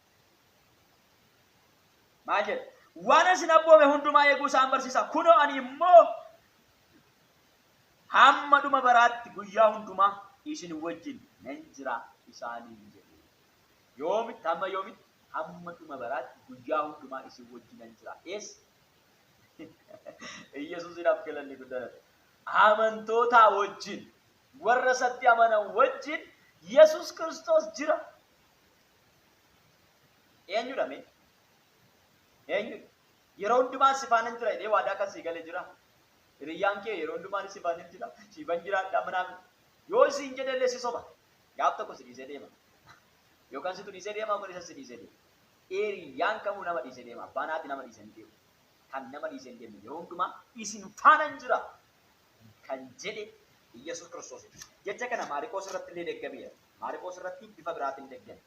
Maal jedha? Waan isin abboome hundumaa eeguu isaan barsiisa. Kunoo ani immoo hamma dhuma baraatti guyyaa hundumaa isin wajjin nan jira isaaniin jedhe. Yoomitti hamma yoomitti? Hamma dhuma baraatti guyyaa hundumaa isin wajjin nan jira. Eessa? Yesuusiidhaaf galanni guddaan. Amantootaa wajjin warra isatti amanan wajjin Yesuus Kiristoos jira. Eenyudha mee? Eenyudha? Yeroo hundumaa si faana jira jedhee waadaa kan sii gale jira. Hiriyyaan kee yeroo hundumaa si faana jira. Siifan jiraadha manaan yoo siin jedhellee si soba. Gaaf tokko si dhiisee deema. Yookaan situ dhiisee deema yookaan isa si dhiisee deema. Hiriyyaan kamuu nama dhiisee deema. Abbaan haati nama dhiisee hin deemu. Kan nama dhiisee hin deemne yeroo hundumaa isin faana jira kan jedhe Yesuus Kiristoos. Jecha kana Maariqoos irratti illee deeggameera. Maariqoos irratti bifa biraatiin deeggame.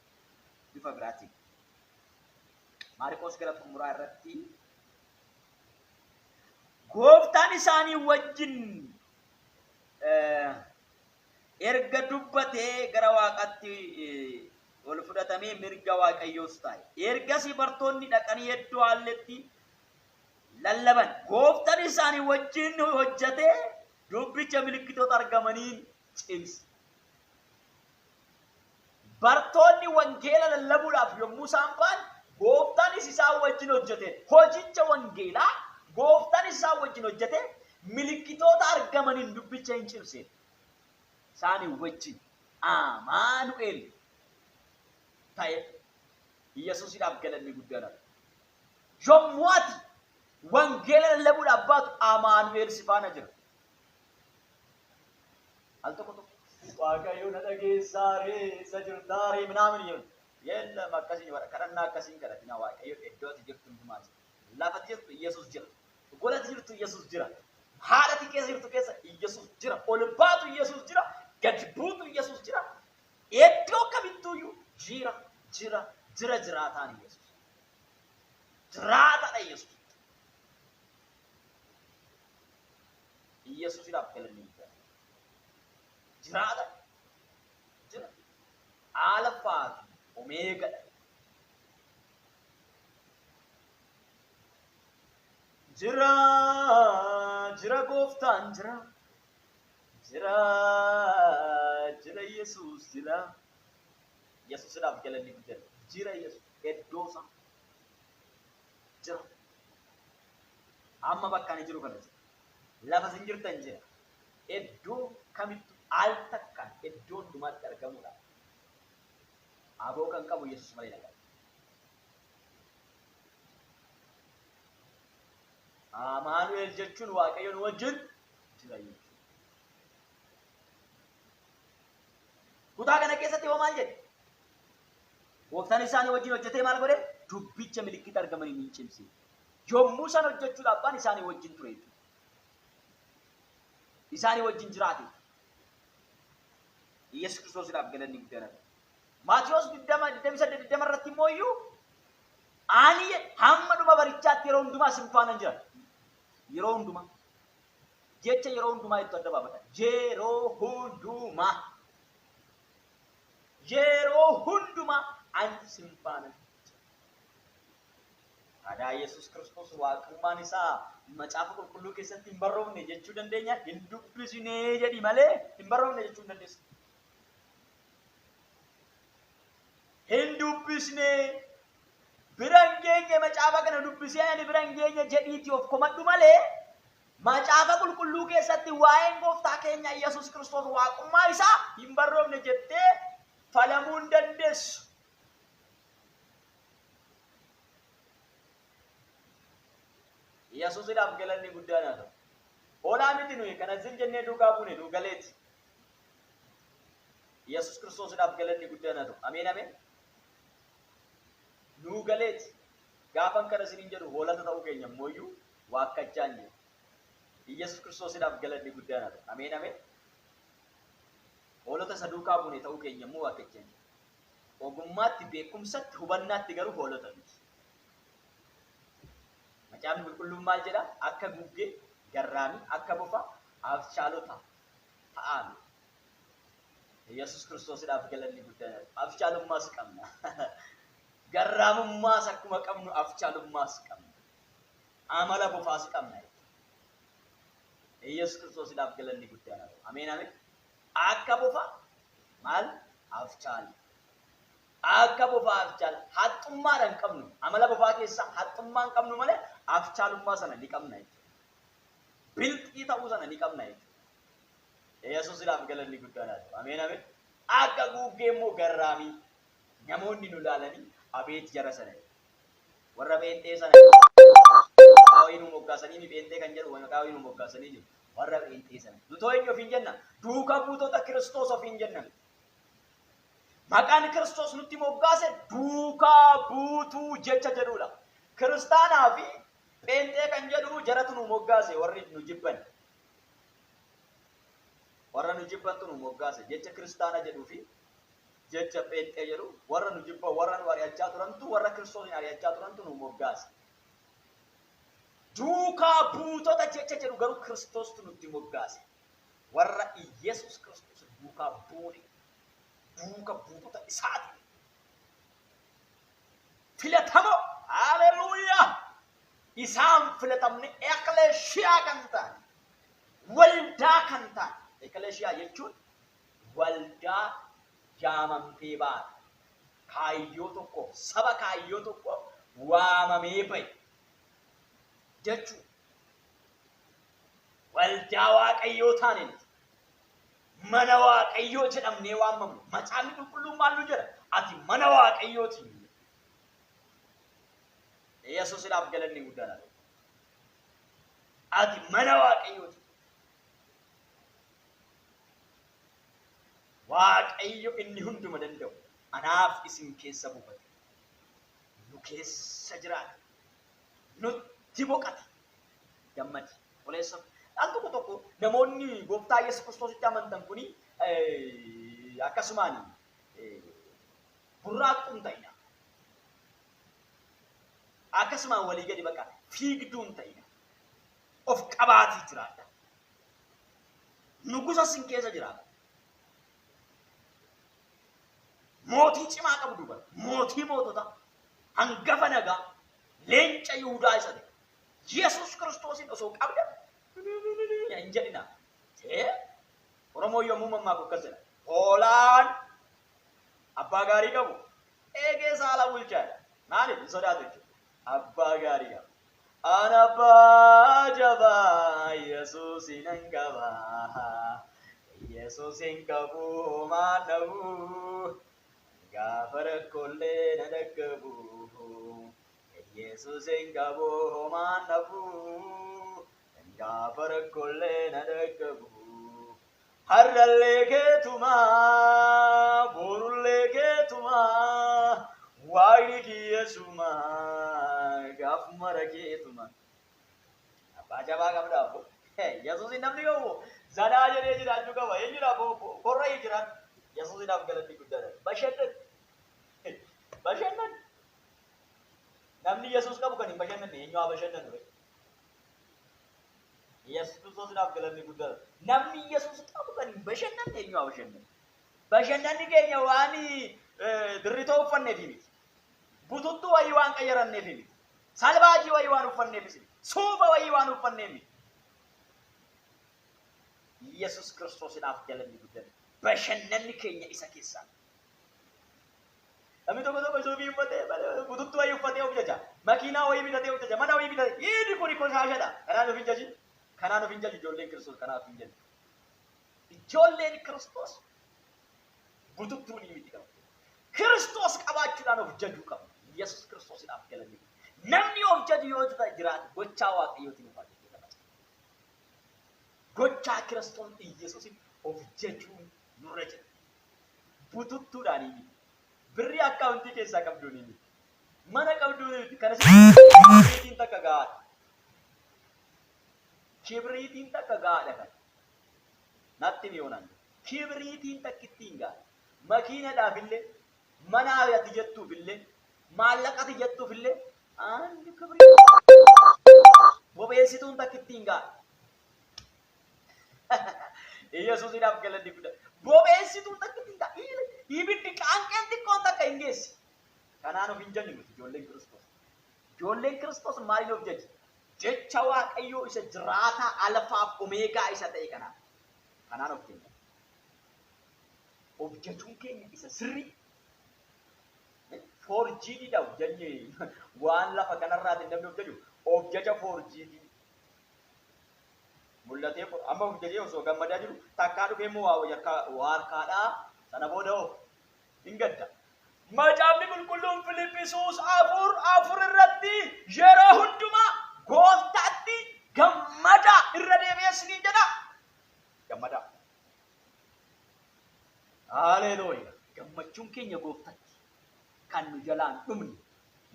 Bifa biraatiin. Maariqoos gara xumuraa irratti gooftaan isaanii wajjin erga dubbatee gara waaqatti ol fudhatamee mirga Waaqayyoos taa'e. Ergasii bartoonni dhaqanii iddoo haalletti lallaban. Gooftaan isaanii wajjin hojjetee dubbicha milikkitoota argamaniin cimse. Bartoonni wangeela lallabuudhaaf yommuu isaan ba'an gooftaanis isaan wajjin hojjete. Hojicha wangeelaa gooftaanis isaan wajjin hojjete milikkitoota argamaniin dubbicha hin cimse. Isaanii wajjin Amaanu'el ta'e. Yesuusidhaaf galanni guddaan haa ta'u. Yommuu ati wangeela lallabuudhaaf baatu Amaanu'eel si faana jira. Al tokko tokko Waaqayyo na dhageessaa ree isa jirtaa ree minaamin jedhu. Yeellam akkasiin kadhannaa akkasiin kadhatina Waaqayyo iddoo ati jirtu hundumaa jira. Lafa ati jirtu Yesuus jira. Gola ati jirtu Yesuus jira. Haala ati keessa jirtu keessa Yesuus jira. Ol baatu Yesuus jira. Gad buutu Yesuus jira. Iddoo kamittuuyyuu jira jira jira jiraataan Yesuus. Jiraataadha Yesuus. Yesuusidhaaf galanni guddaa. Jiraata. Jira. Alfaa fi Omeegaadha. Jira jira gooftaan jira. Jira jira Yesuus jira. Yesuusidhaaf galanni guddaa. Jira Yesuus iddoo isaa jira. Amma bakka ani jiru kana jira. Lafa isin jirtan jira. Iddoo kamittu al takkaan iddoo hundumaatti argamuudha. Aboo kan qabu Yesuus malee nagaa. Amaanu'el jechuun Waaqayyo nu wajjin jira jechuudha. Kutaa kana keessatti hoo maal jedhe? Gooftaan isaanii wajjin hojjetee maal godhe? Dubbicha milikkita argamaniin hin cimse. Yommuu isaan hojjechuudhaaf ba'an isaanii wajjin ture jechuudha. Isaanii wajjin jiraate. Yesuus Kiristoosiidhaaf galanni guddaan haa ta'u. Maatiyos 20 28 20 irratti immoo iyyuu ani hamma dhuma barichaatti yeroo hundumaa isin faana jira. Yeroo hundumaa. Jecha yeroo hundumaa itti adda baafadha. Yeroo hundumaa. Yeroo hundumaa ani isin faana jira. Aadaa Yesuus Kiristoos waaqummaan isaa macaafa qulqulluu keessatti hin barroofne jechuu dandeenya. Hin dubbisinee jedhi malee hin barroofne jechuu hin dandeessu. Hin dubbisnee bira hin geenye macaafa kana dubbisee ani bira hin geenye jedhiitii of komadhu malee macaafa qulqulluu keessatti waa'een gooftaa keenya Yesuus Kiristoos waaqummaa isaa hin barroofne jettee falamuu hin dandeessu. Yesuusidhaaf galanni guddaan haa ta'u. Hoolaa miti nuyi kana zim jennee duukaa buune nu galeeti. Yesuus Kiristoosiidhaaf galanni guddaan haa ta'u. Ameen ameen. Nuu galeeti. Gaafan kana isiniin jedhu hoolota ta'uu keenya immoo waakkachaa hin jiru. Yesuus Kiristoosiidhaaf galanni guddaan haa ta'u. Ameen ameen. Hoolota isa duukaa buune ta'uu keenya immoo waakkachaa hin jiru. Ogummaatti, beekumsatti, hubannaatti garuu hoolota miti. Macaafni qulqulluun maal jedha? Akka guggee, garraamii, akka bofa, abshaalota ta'aa. Yesuus Kiristoosiidhaaf galanni guddaan haa ta'u. Abshaalummaas qabna. Garraamummaas akkuma qabnu abshaalummaas qabna. Amala bofaas qabna. Yesuus Kiristoosiidhaaf galanni guddaan haa ta'u. Ameen ameen. Akka bofa maal? Abshaal. Akka bofa abshaal. Haxxummaadhaan qabnu. Amala bofaa keessaa haxxummaa hin qabnu malee abshaalummaa sana ni qabna jechuudha. Bilxii ta'uu sana ni qabna jechuudha. Yesuusidhaaf galanni guddaan haa ta'u. Ameen ameen. Akka guuggee immoo garraamii namoonni nu ilaalanii abeet jara sana warra pheenxee sana maqaa wayii nu moggaasanii mi pheenxee kan jedhu maqaa wayii nu moggaasanii jiru. Warra pheenxee sana. Nutoo eenyu ofiin jenna? Duuka buutota Kiristoos ofiin jenna. Maqaan Kiristoos nutti moggaase duukaa buutuu jecha jedhudha. Kiristaanaa fi pheenxee kan jedhu jaratu nu moggaase warri nu jibban. Warra nu jibbantu nu moggaase jecha kiristaana jedhuu fi jecha pheenxee jedhu warra nu jibban warra nu ari'achaa turantu warra Kiristoosin ari'achaa turantu nu moggaase. Duukaa buutota jecha jedhu garuu Kiristoostu nutti moggaase. Warra Iyesuus Kiristoos duukaa buune duuka buutota isaati. Filatamoo haleluuyaa isaan filatamne ekleeshiyaa kan ta'an waldaa kan ta'an. Ekleeshiyaa jechuun waldaa yaamamtee baate kaayyoo tokkoof saba kaayyoo tokkoof waamamee bahe jechuudha. Waldaa Waaqayyoo taane nuti. Mana Waaqayyoo jedhamnee waamamnu. Macaafni qulqulluun maal nu jedha? Ati mana Waaqayyooti. Yesuusidhaaf galanni guddaan haa ta'u. Ati mana Waaqayyooti. Waaqayyo inni hunduma danda'u anaaf isin keessa buufate. Nu keessa jiraate. Nutti boqate. Gammadi. Obboleessa. Al tokko tokko namoonni gooftaa Yesuus Kiristoositti amantan kuni akkasumaan burraaqxuu hin ta'ina. Akkasumaan walii gadi baqa fiigduu hin ta'ina. Of qabaatii jiraadha. Nugusa sin keessa jiraata. Mootii cimaa qabdu bara. Mootii mootota. Hangafa nagaa. Leenca Yihudaa isa ta'e. Yesuus Kiristoosin osoo qabda hin jedhina. Oromoo yommuu mammaaku akkas jedha. Hoolaan abbaa gaarii qabu eegee saala bulchaadha. Maaliif hin sodaatu jechuudha. Abbaa gaarii qaba. An abbaa jabaa Yesuusin nan qaba. Yesuusin qabu homaan dhabu. Gaafa rakkoolee na dhaqqabu. Yesuusin qabu homaan dhabu. Gaafa rakkoolee na dhaqqabu. Har'allee keetumaa, borullee keetumaa, waaqni kiyyeessumaa, gaafuma rakeetumaa. Abbaa jabaa qabda abbo. Yesuusin namni qabu zanaa jedhee jiraachuu qaba. Eenyudha korra jira. Yesuusinaaf galanni guddaadha. Bashannan. Bashannan. Namni Yesuus qabu kan hin bashannanne eenyu haa bashannanu? Yesuus Kiristoosinaaf galanni guddaadha. Namni Yesuus qabu kan hin bashannanne eenyu haa bashannanu? Bashannanni keenya waan dirritoo uffanneef miti. Bututtuu wayii waan qayyaranneef miti. Salbaajii wayii waan uffanneef miti. Suufa wayii waan uffanneef miti. Yesuus Kiristoosinaaf galanni guddaadha. Bashannanni keenya isa keessaa. Namni tokko tokko suufii uffatee bututtuu wayii uffatee of jaja. Makiinaa wayii bitatee of jaja. Mana wayii bitatee. Inni kuni koshaashadha. Kanaan of hin jajin. Kanaan of hin jaju ijoolleen Kiristoos kanaaf hin jaju. Ijoolleen Kiristoos bututtuu ni miti qabu. Kiristoos qabaachuudhaan of jajuu qabu. Yesuus Kiristoosinaaf galanni. Namni of jaju yoo jiraate gochaa Waaqayyootiin of ajaju. Gochaa Kiristoos Yesuusin of jajuun nurra jira. Bututtuudhaan miti. Birrii akkaawuntii keessaa qabduun miti. Mana qabduun miti. Kana kibriitiin takka gahaadha. Kibriitiin takka gahaadha kan. Natti mi'oonaan. Kibriitiin takkittiin gahaadha. Makiinadhaaf illee, mana ati jettuuf illee, maallaqa ati jettuuf illee, andi kibriitiin bobeessituun takkittiin gahaadha. Yesuusinaaf galanni guddaa. Bobeessituun takkittiin gahaadha. Ibiddi qaanqeen xiqqoon takka hin geessi. Kanaan of hin jennu nuti ijoolleen Kiristoos. Ijoolleen Kiristoos maaliin of jaji? Jecha Waaqayyoo isa jiraataa alfaaf omeegaa isa ta'e kanaaf. Kanaan of jenna. Of jajuun keenya isa sirrii. Foorjiidha of janye waan lafa kanarraatiin namni of jaju of jaja foorjiidii. Mul'atee amma of jajee osoo gammadaa jiru takkaa dhufee immoo waa harkaadhaa sana booda of hin gadda. Macaafni qulqulluun Filiphisuus 4:4 irratti yeroo hundumaa gooftaatti gammadaa irra deebi'ee isiniin jedha. Gammadaa. Haleluuyaa. Gammachuun keenya gooftaatti kan nu jalaan dhumne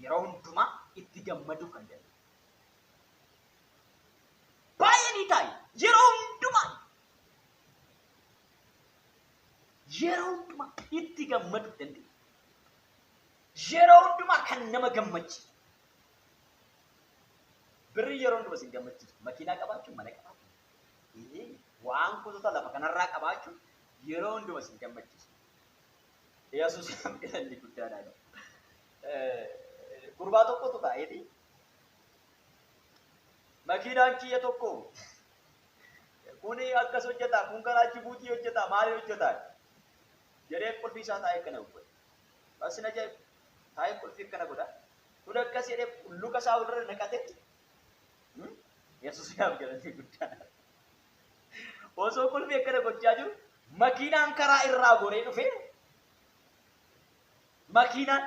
yeroo hundumaa itti gammaduu kan danda'u. Baay'ee ni taa'i. Yeroo hundumaa. Yeroo hundumaa itti gammaduu dandeenya. Yeroo hundumaa kan nama gammachiisu. Birrii yeroo hundumaa isin gammachiisu. Makiinaa qabaachuun, mana qabaachuun, waan gosoota lafa kanarraa qabaachuun yeroo hundumaa isin gammachiisu. Yesuus galanni guddaadha. Gurbaa tokkotu taa'eeti. Makiinaan kiyya tokko kuni akkas hojjeta, kun karaa Jibuutii hojjeta, maali hojjeta jedhee qulfii isaa taa'ee akkana godhe. Basin ajaa'iba. Taa'ee qulfii akkana godha. Kun akkas jedhee luka isaa walirra naqatee Yesuus yaaf galanni guddaadha. Osoo qulfii akkana gochaa jiru makiinaan karaa irraa goree dhufee makiinaan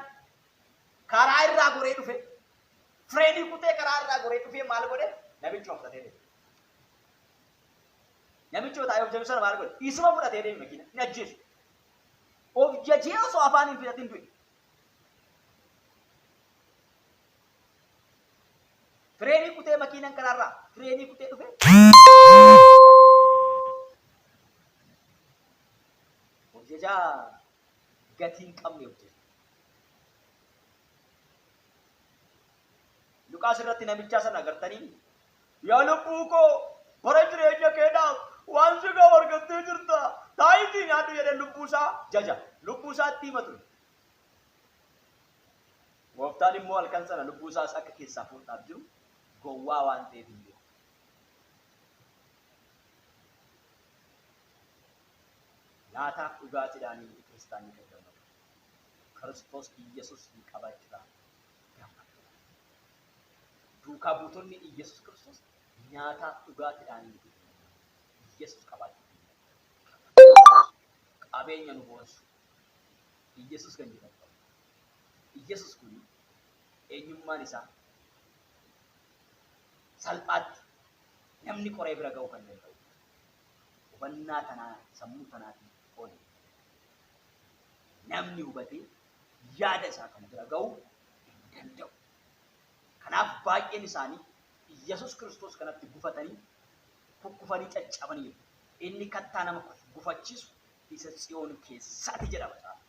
karaa irraa goree dhufe Fireenii kutee karaa irraa goree dhufee maal godhe? Namichuma fudhatee deeme. Namichuma taa'ee of jaju sana maal godhe? Isuma fudhatee deeme makiina. Hin ajjeesu. Of jajee osoo afaan hin fidatin du'e. Fireenii kutee makiinan karaarraa fireenii kutee dhufe. Of jajaa gatii hin qabne of jaju. Luqaas irratti namichaa sana agartanii yaa lubbuu koo bara jireenya keedhaaf waan si ga'u argattee jirta taayitii nyaadhu jedhee lubbuu isaa jaja lubbuu isaatti hima ture. Gooftaan immoo halkan sana lubbuu isaas akka keessaa fuudhaaf jiru gowwaa waan ta'eef hin beeku. Nyaataaf dhugaatiidhaan kiristaanni kan gammadu. Kiristoos Iyyasuusin qabaachuudhaan gammadoodha. Duukaa buutonni Iyyasuus Kiristoos nyaataaf dhugaatiidhaan miti kan gammadu. Iyyasuus qabaachuutiin gammadu. Qabeenya nu boonsu. Iyyasuus kan jedhamu qabna. Iyyasuus kun eenyummaan isaa salphaatti namni qoree bira ga'uu kan danda'u. Hubannaa tanaa sammuu tanaatiin oli. Namni hubatee yaada isaa kan bira ga'uu hin danda'u. Kanaaf baay'een isaanii Iyyasuus Kiristoos kanatti gufatanii kukkufanii caccabaniiru. Inni kattaa nama gufachiisu isa Tsiyoon keessaati jedha macaafni.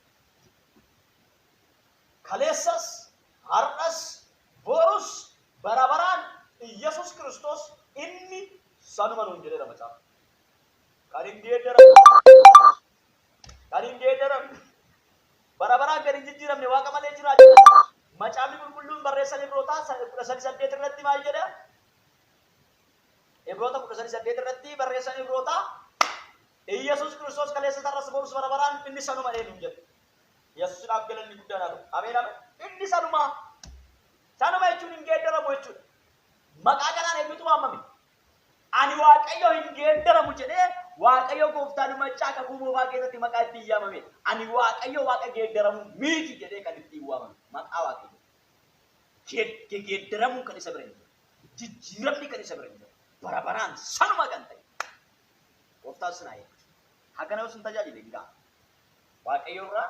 Kaleessas, har'as, borus, bara baraan Iyyasuus Kiristoos inni sanuma nuun jedheera macaafni. Kan hin geeddaramne, kan hin geeddaramne, bara baraan kan hin jijjiiramne Waaqa malee jiraachuu. Macaafni qulqulluun barreessan Ibrootaa 13:8 irratti maal jedha? Ibroota 13:8 irratti barreessan Ibrootaa Iyyasuus Kiristoos kaleessa har'as borus bara baraan inni sanuma eenyuun jedha. Yesuusidhaaf galanni guddaan haa ta'u. Ameen ameen. Inni sanuma. Sanuma jechuun hin geeddaramu jechuudha. Maqaa kanaan eenyutu waamame? Ani Waaqayyo hin geeddaramu jedhee Waaqayyo gooftaan maccaa kakuu moofaa keessatti maqaa ittiin yaamame. Ani Waaqayyo Waaqa geeddaramu miti jedhee kan ittiin waamame. Maqaa Waaqayyo. Geeddaramuun kan isa bira hin jiru. Jijjiiramni kan isa bira hin jiru. Bara baraan sanuma kan ta'e. Gooftaan sin haa eebbisu. Hagana yoo sin tajaajile hin ga'a. Waaqayyo irraa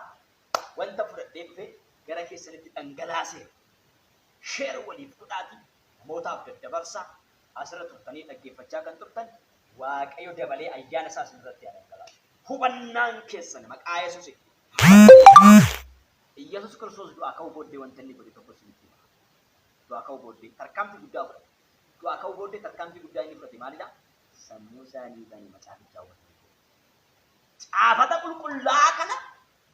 wanta fudhadhee dhufe gara keessanitti dhangalaaseera. Share waliif godhaatii namootaaf daddabarsaa. Asirra turtanii dhaggeeffachaa kan turtan Waaqayyo dabalee ayyaana isaa isin irratti haa dhangalaasu. Hubannaan keessan maqaa Yesuusiin. Iyyasuus Kiristoos du'aa ka'uu booddee wanta inni godhe tokko isinitti hima. Du'aa ka'uu booddee tarkaanfii guddaa fudhate. Du'aa ka'uu booddee tarkaanfii guddaa inni fudhate maalidha? Sammuu isaanii bane macaafichaa hubatanii. Caafata qulqullaa'aa kana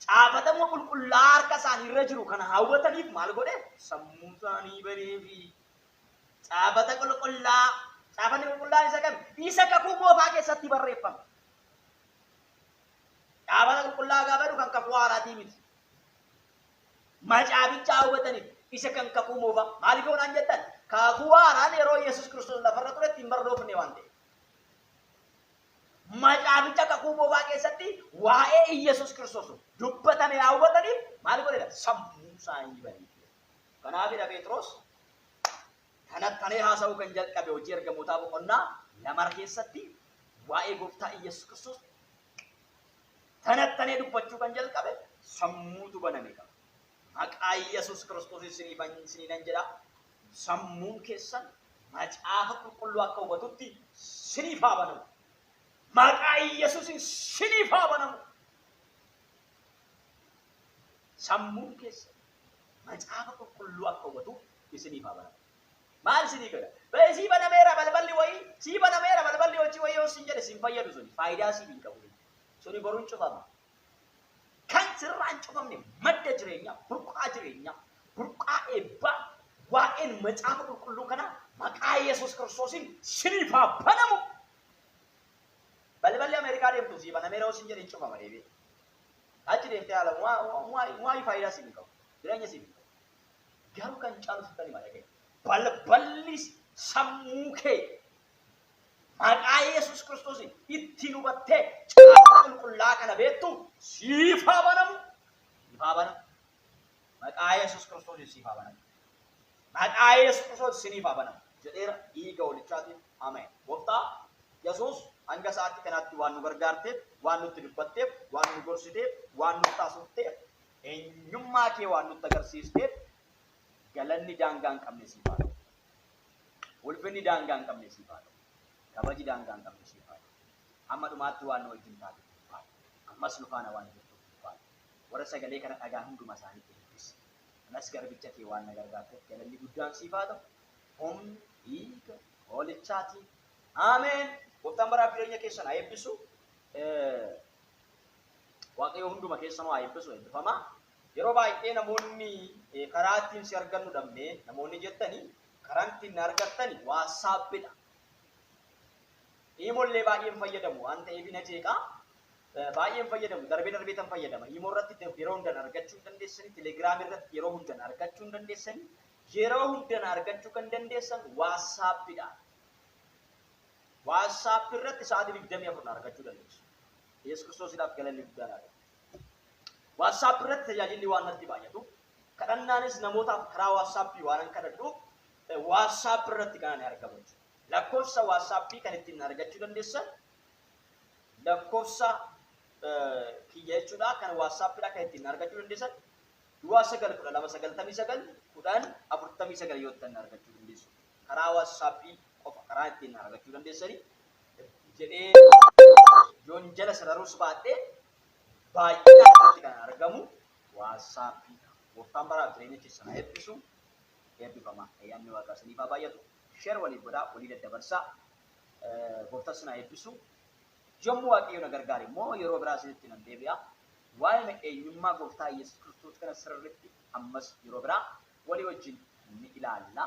caafatama qulqullaa'aa harka isaanii irra jiru kana haa hubataniif maal godhe? Sammuu isaanii baneefi. Caafata qulqullaa'aa. Caafanni qulqullaa'aan isa kami? Isa kakuu moofaa keessatti barreeffame. Caafata qulqullaa'aa gaafa jedhu kan kakuu haaraatii miti. Macaaficha haa hubataniif isa kan kakuu moofaa. Maaliif yoo naan jettan? Kakuu haaraan yeroo Yesuus Kiristoos lafarra turetti hin barroofne waan ta'eef. Macaaficha kakuu moofaa keessatti waa'ee Iyyasuus Kiristoos dubbatame haa hubataniif maal godheera? Sammuu isaanii baneef. Kanaafidha Phexros tanattanee haasa'uu kan jalqabe hojii ergamootaa boqonnaa 2 keessatti waa'ee gooftaa Iyyasuus Kiristoos tanattanee dubbachuu kan jalqabe sammuutu baname qaba. Maqaa Iyyasuus Kiristoos isiniinan jedha. Sammuun keessan macaafa qulqulluu akka hubatutti siniif haa banamu. Maqaa Iyyasuusin siniif haa banamu. Sammuun keessan macaafa qulqulluu akka hubatuuf isiniif haa banamu. Maal isinii godha? Ba'e sii banameera balballi wayii, sii banameera balballi hojii wayii yoo siin jedhe siin fayyadu suni faayidaa siif hin qabu. Suni boruun cufama. Kan sirraa hin cufamne madda jireenyaa, burqaa jireenyaa, burqaa eebbaa waa'een macaafa qulqulluu kanaa maqaa Yesuus Kiristoosiin siniif haa banamu. Balballi Ameerikaa deemtu sii banameera yoo siin jedhe hin cufama deebi'ee. Achi deemtee haala waa'ee faayidaa siif hin qabu. Jireenya siif hin qabu. Garuu kan caalu sittan hima dhaga'i. Balballi sammuu kee maqaa Yesuus Kiristoosiin ittiin hubattee caaffata qulqullaa'aa kana beektu siif haa banamu. Siif haa banamu. Maqaa Yesuus Kiristoosiin siif haa banamu. Maqaa Yesuus Kiristoos isiniif haa banamu jedheera dhiiga hoolichaatiin. Ameen. Gooftaa Yesuus hanga sa'aatii kanaatti waan nu gargaarteef, waan nutti dubbatteef, waan nu gorsiteef, waan nutti haasofteef, eenyummaa kee waan nutti agarsiisteef galanni daangaa hin qabne siif haa ta'u. Ulfinni daangaa hin qabne siif haa ta'u. Kabaji daangaa hin qabne siif haa ta'u. Hamma dhumaatti waan nu wajjin taateef ulfaadhu. Ammas nu faana waan jirtuuf ulfaadhu. Warra sagalee kana dhagaan hunduma isaanii eebbisi. Anas garbicha kee waan na gargaarteef galanni guddaan siif haa ta'u. Humna dhiiga hoolichaatiin. Ameen. Gooftaan baraaf jireenya keessan haa eebbisu. Waaqayyo hunduma keessanuu haa eebbisu eebbifamaa. Yeroo baay'ee namoonni karaa ittiin si argannu dhabnee namoonni jettanii karaan ittiin na argattani WhatsAppidha. Iimollee baay'een fayyadamu waan ta'eef na jeeqa. Baay'een fayyadamu darbee darbee tan fayyadama. Iimoo irratti yeroo hundan argachuu hin dandeessani. Telegiraam irratti yeroo hundan argachuu hin dandeessani. Yeroo hundan argachuu kan dandeessan WhatsAppidha. WhatsApp irratti sa'aatii 24 argachuu dandeessu. Yesuus Kiristoosiidhaaf galanni guddaan haa ta'u. WhatsApp irratti tajaajilli waan natti baay'atu kadhannaanis namootaaf karaa WhatsApp waan kadhadhuuf WhatsApp irratti kan ani argamu jechuudha. Lakkoofsa WhatsApp kan ittiin argachuu dandeessan lakkoofsa kiyya jechuudha kan WhatsAppidha kan ittiin argachuu dandeessan duwwaa 9 12 99 10 49 yoo ta'an argachuu dandeessu. Karaa WhatsApp qofa karaa ittiin argachuu dandeessanii jedhee yoon jala sararuus baadhee baay'inaan irratti kan argamu WhatsAppidha. Gooftaan baraaf jireenya keessan haa eebbisu. Eebbifama. Ayyaanni Waaqaa isiniif haa baay'atu. Share waliif godhaa, walii daddabarsaa. Gooftaan isin haa eebbisu. Yommuu Waaqayyo na gargaare immoo yeroo biraa isinitti nan deebi'a. Waa'ee eenyummaa Gooftaa Yesuus Kiristoos kana sirriitti ammas yeroo biraa walii wajjin ni ilaalla.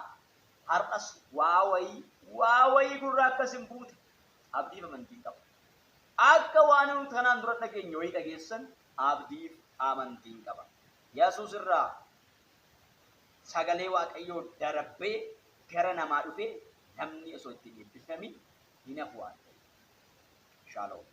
Har'as waa wayii waa wayii gurra akkas hin buute abdiif amantiin qaba. Akka waan nuti kanaan dura dhageenye wayii dhageessan abdiif amantiin qaba. Yesuus irraa sagalee Waaqayyoo darbee gara namaa dhufee namni osoo ittiin eebbifamin hin hafu waan ta'eef. Shalom.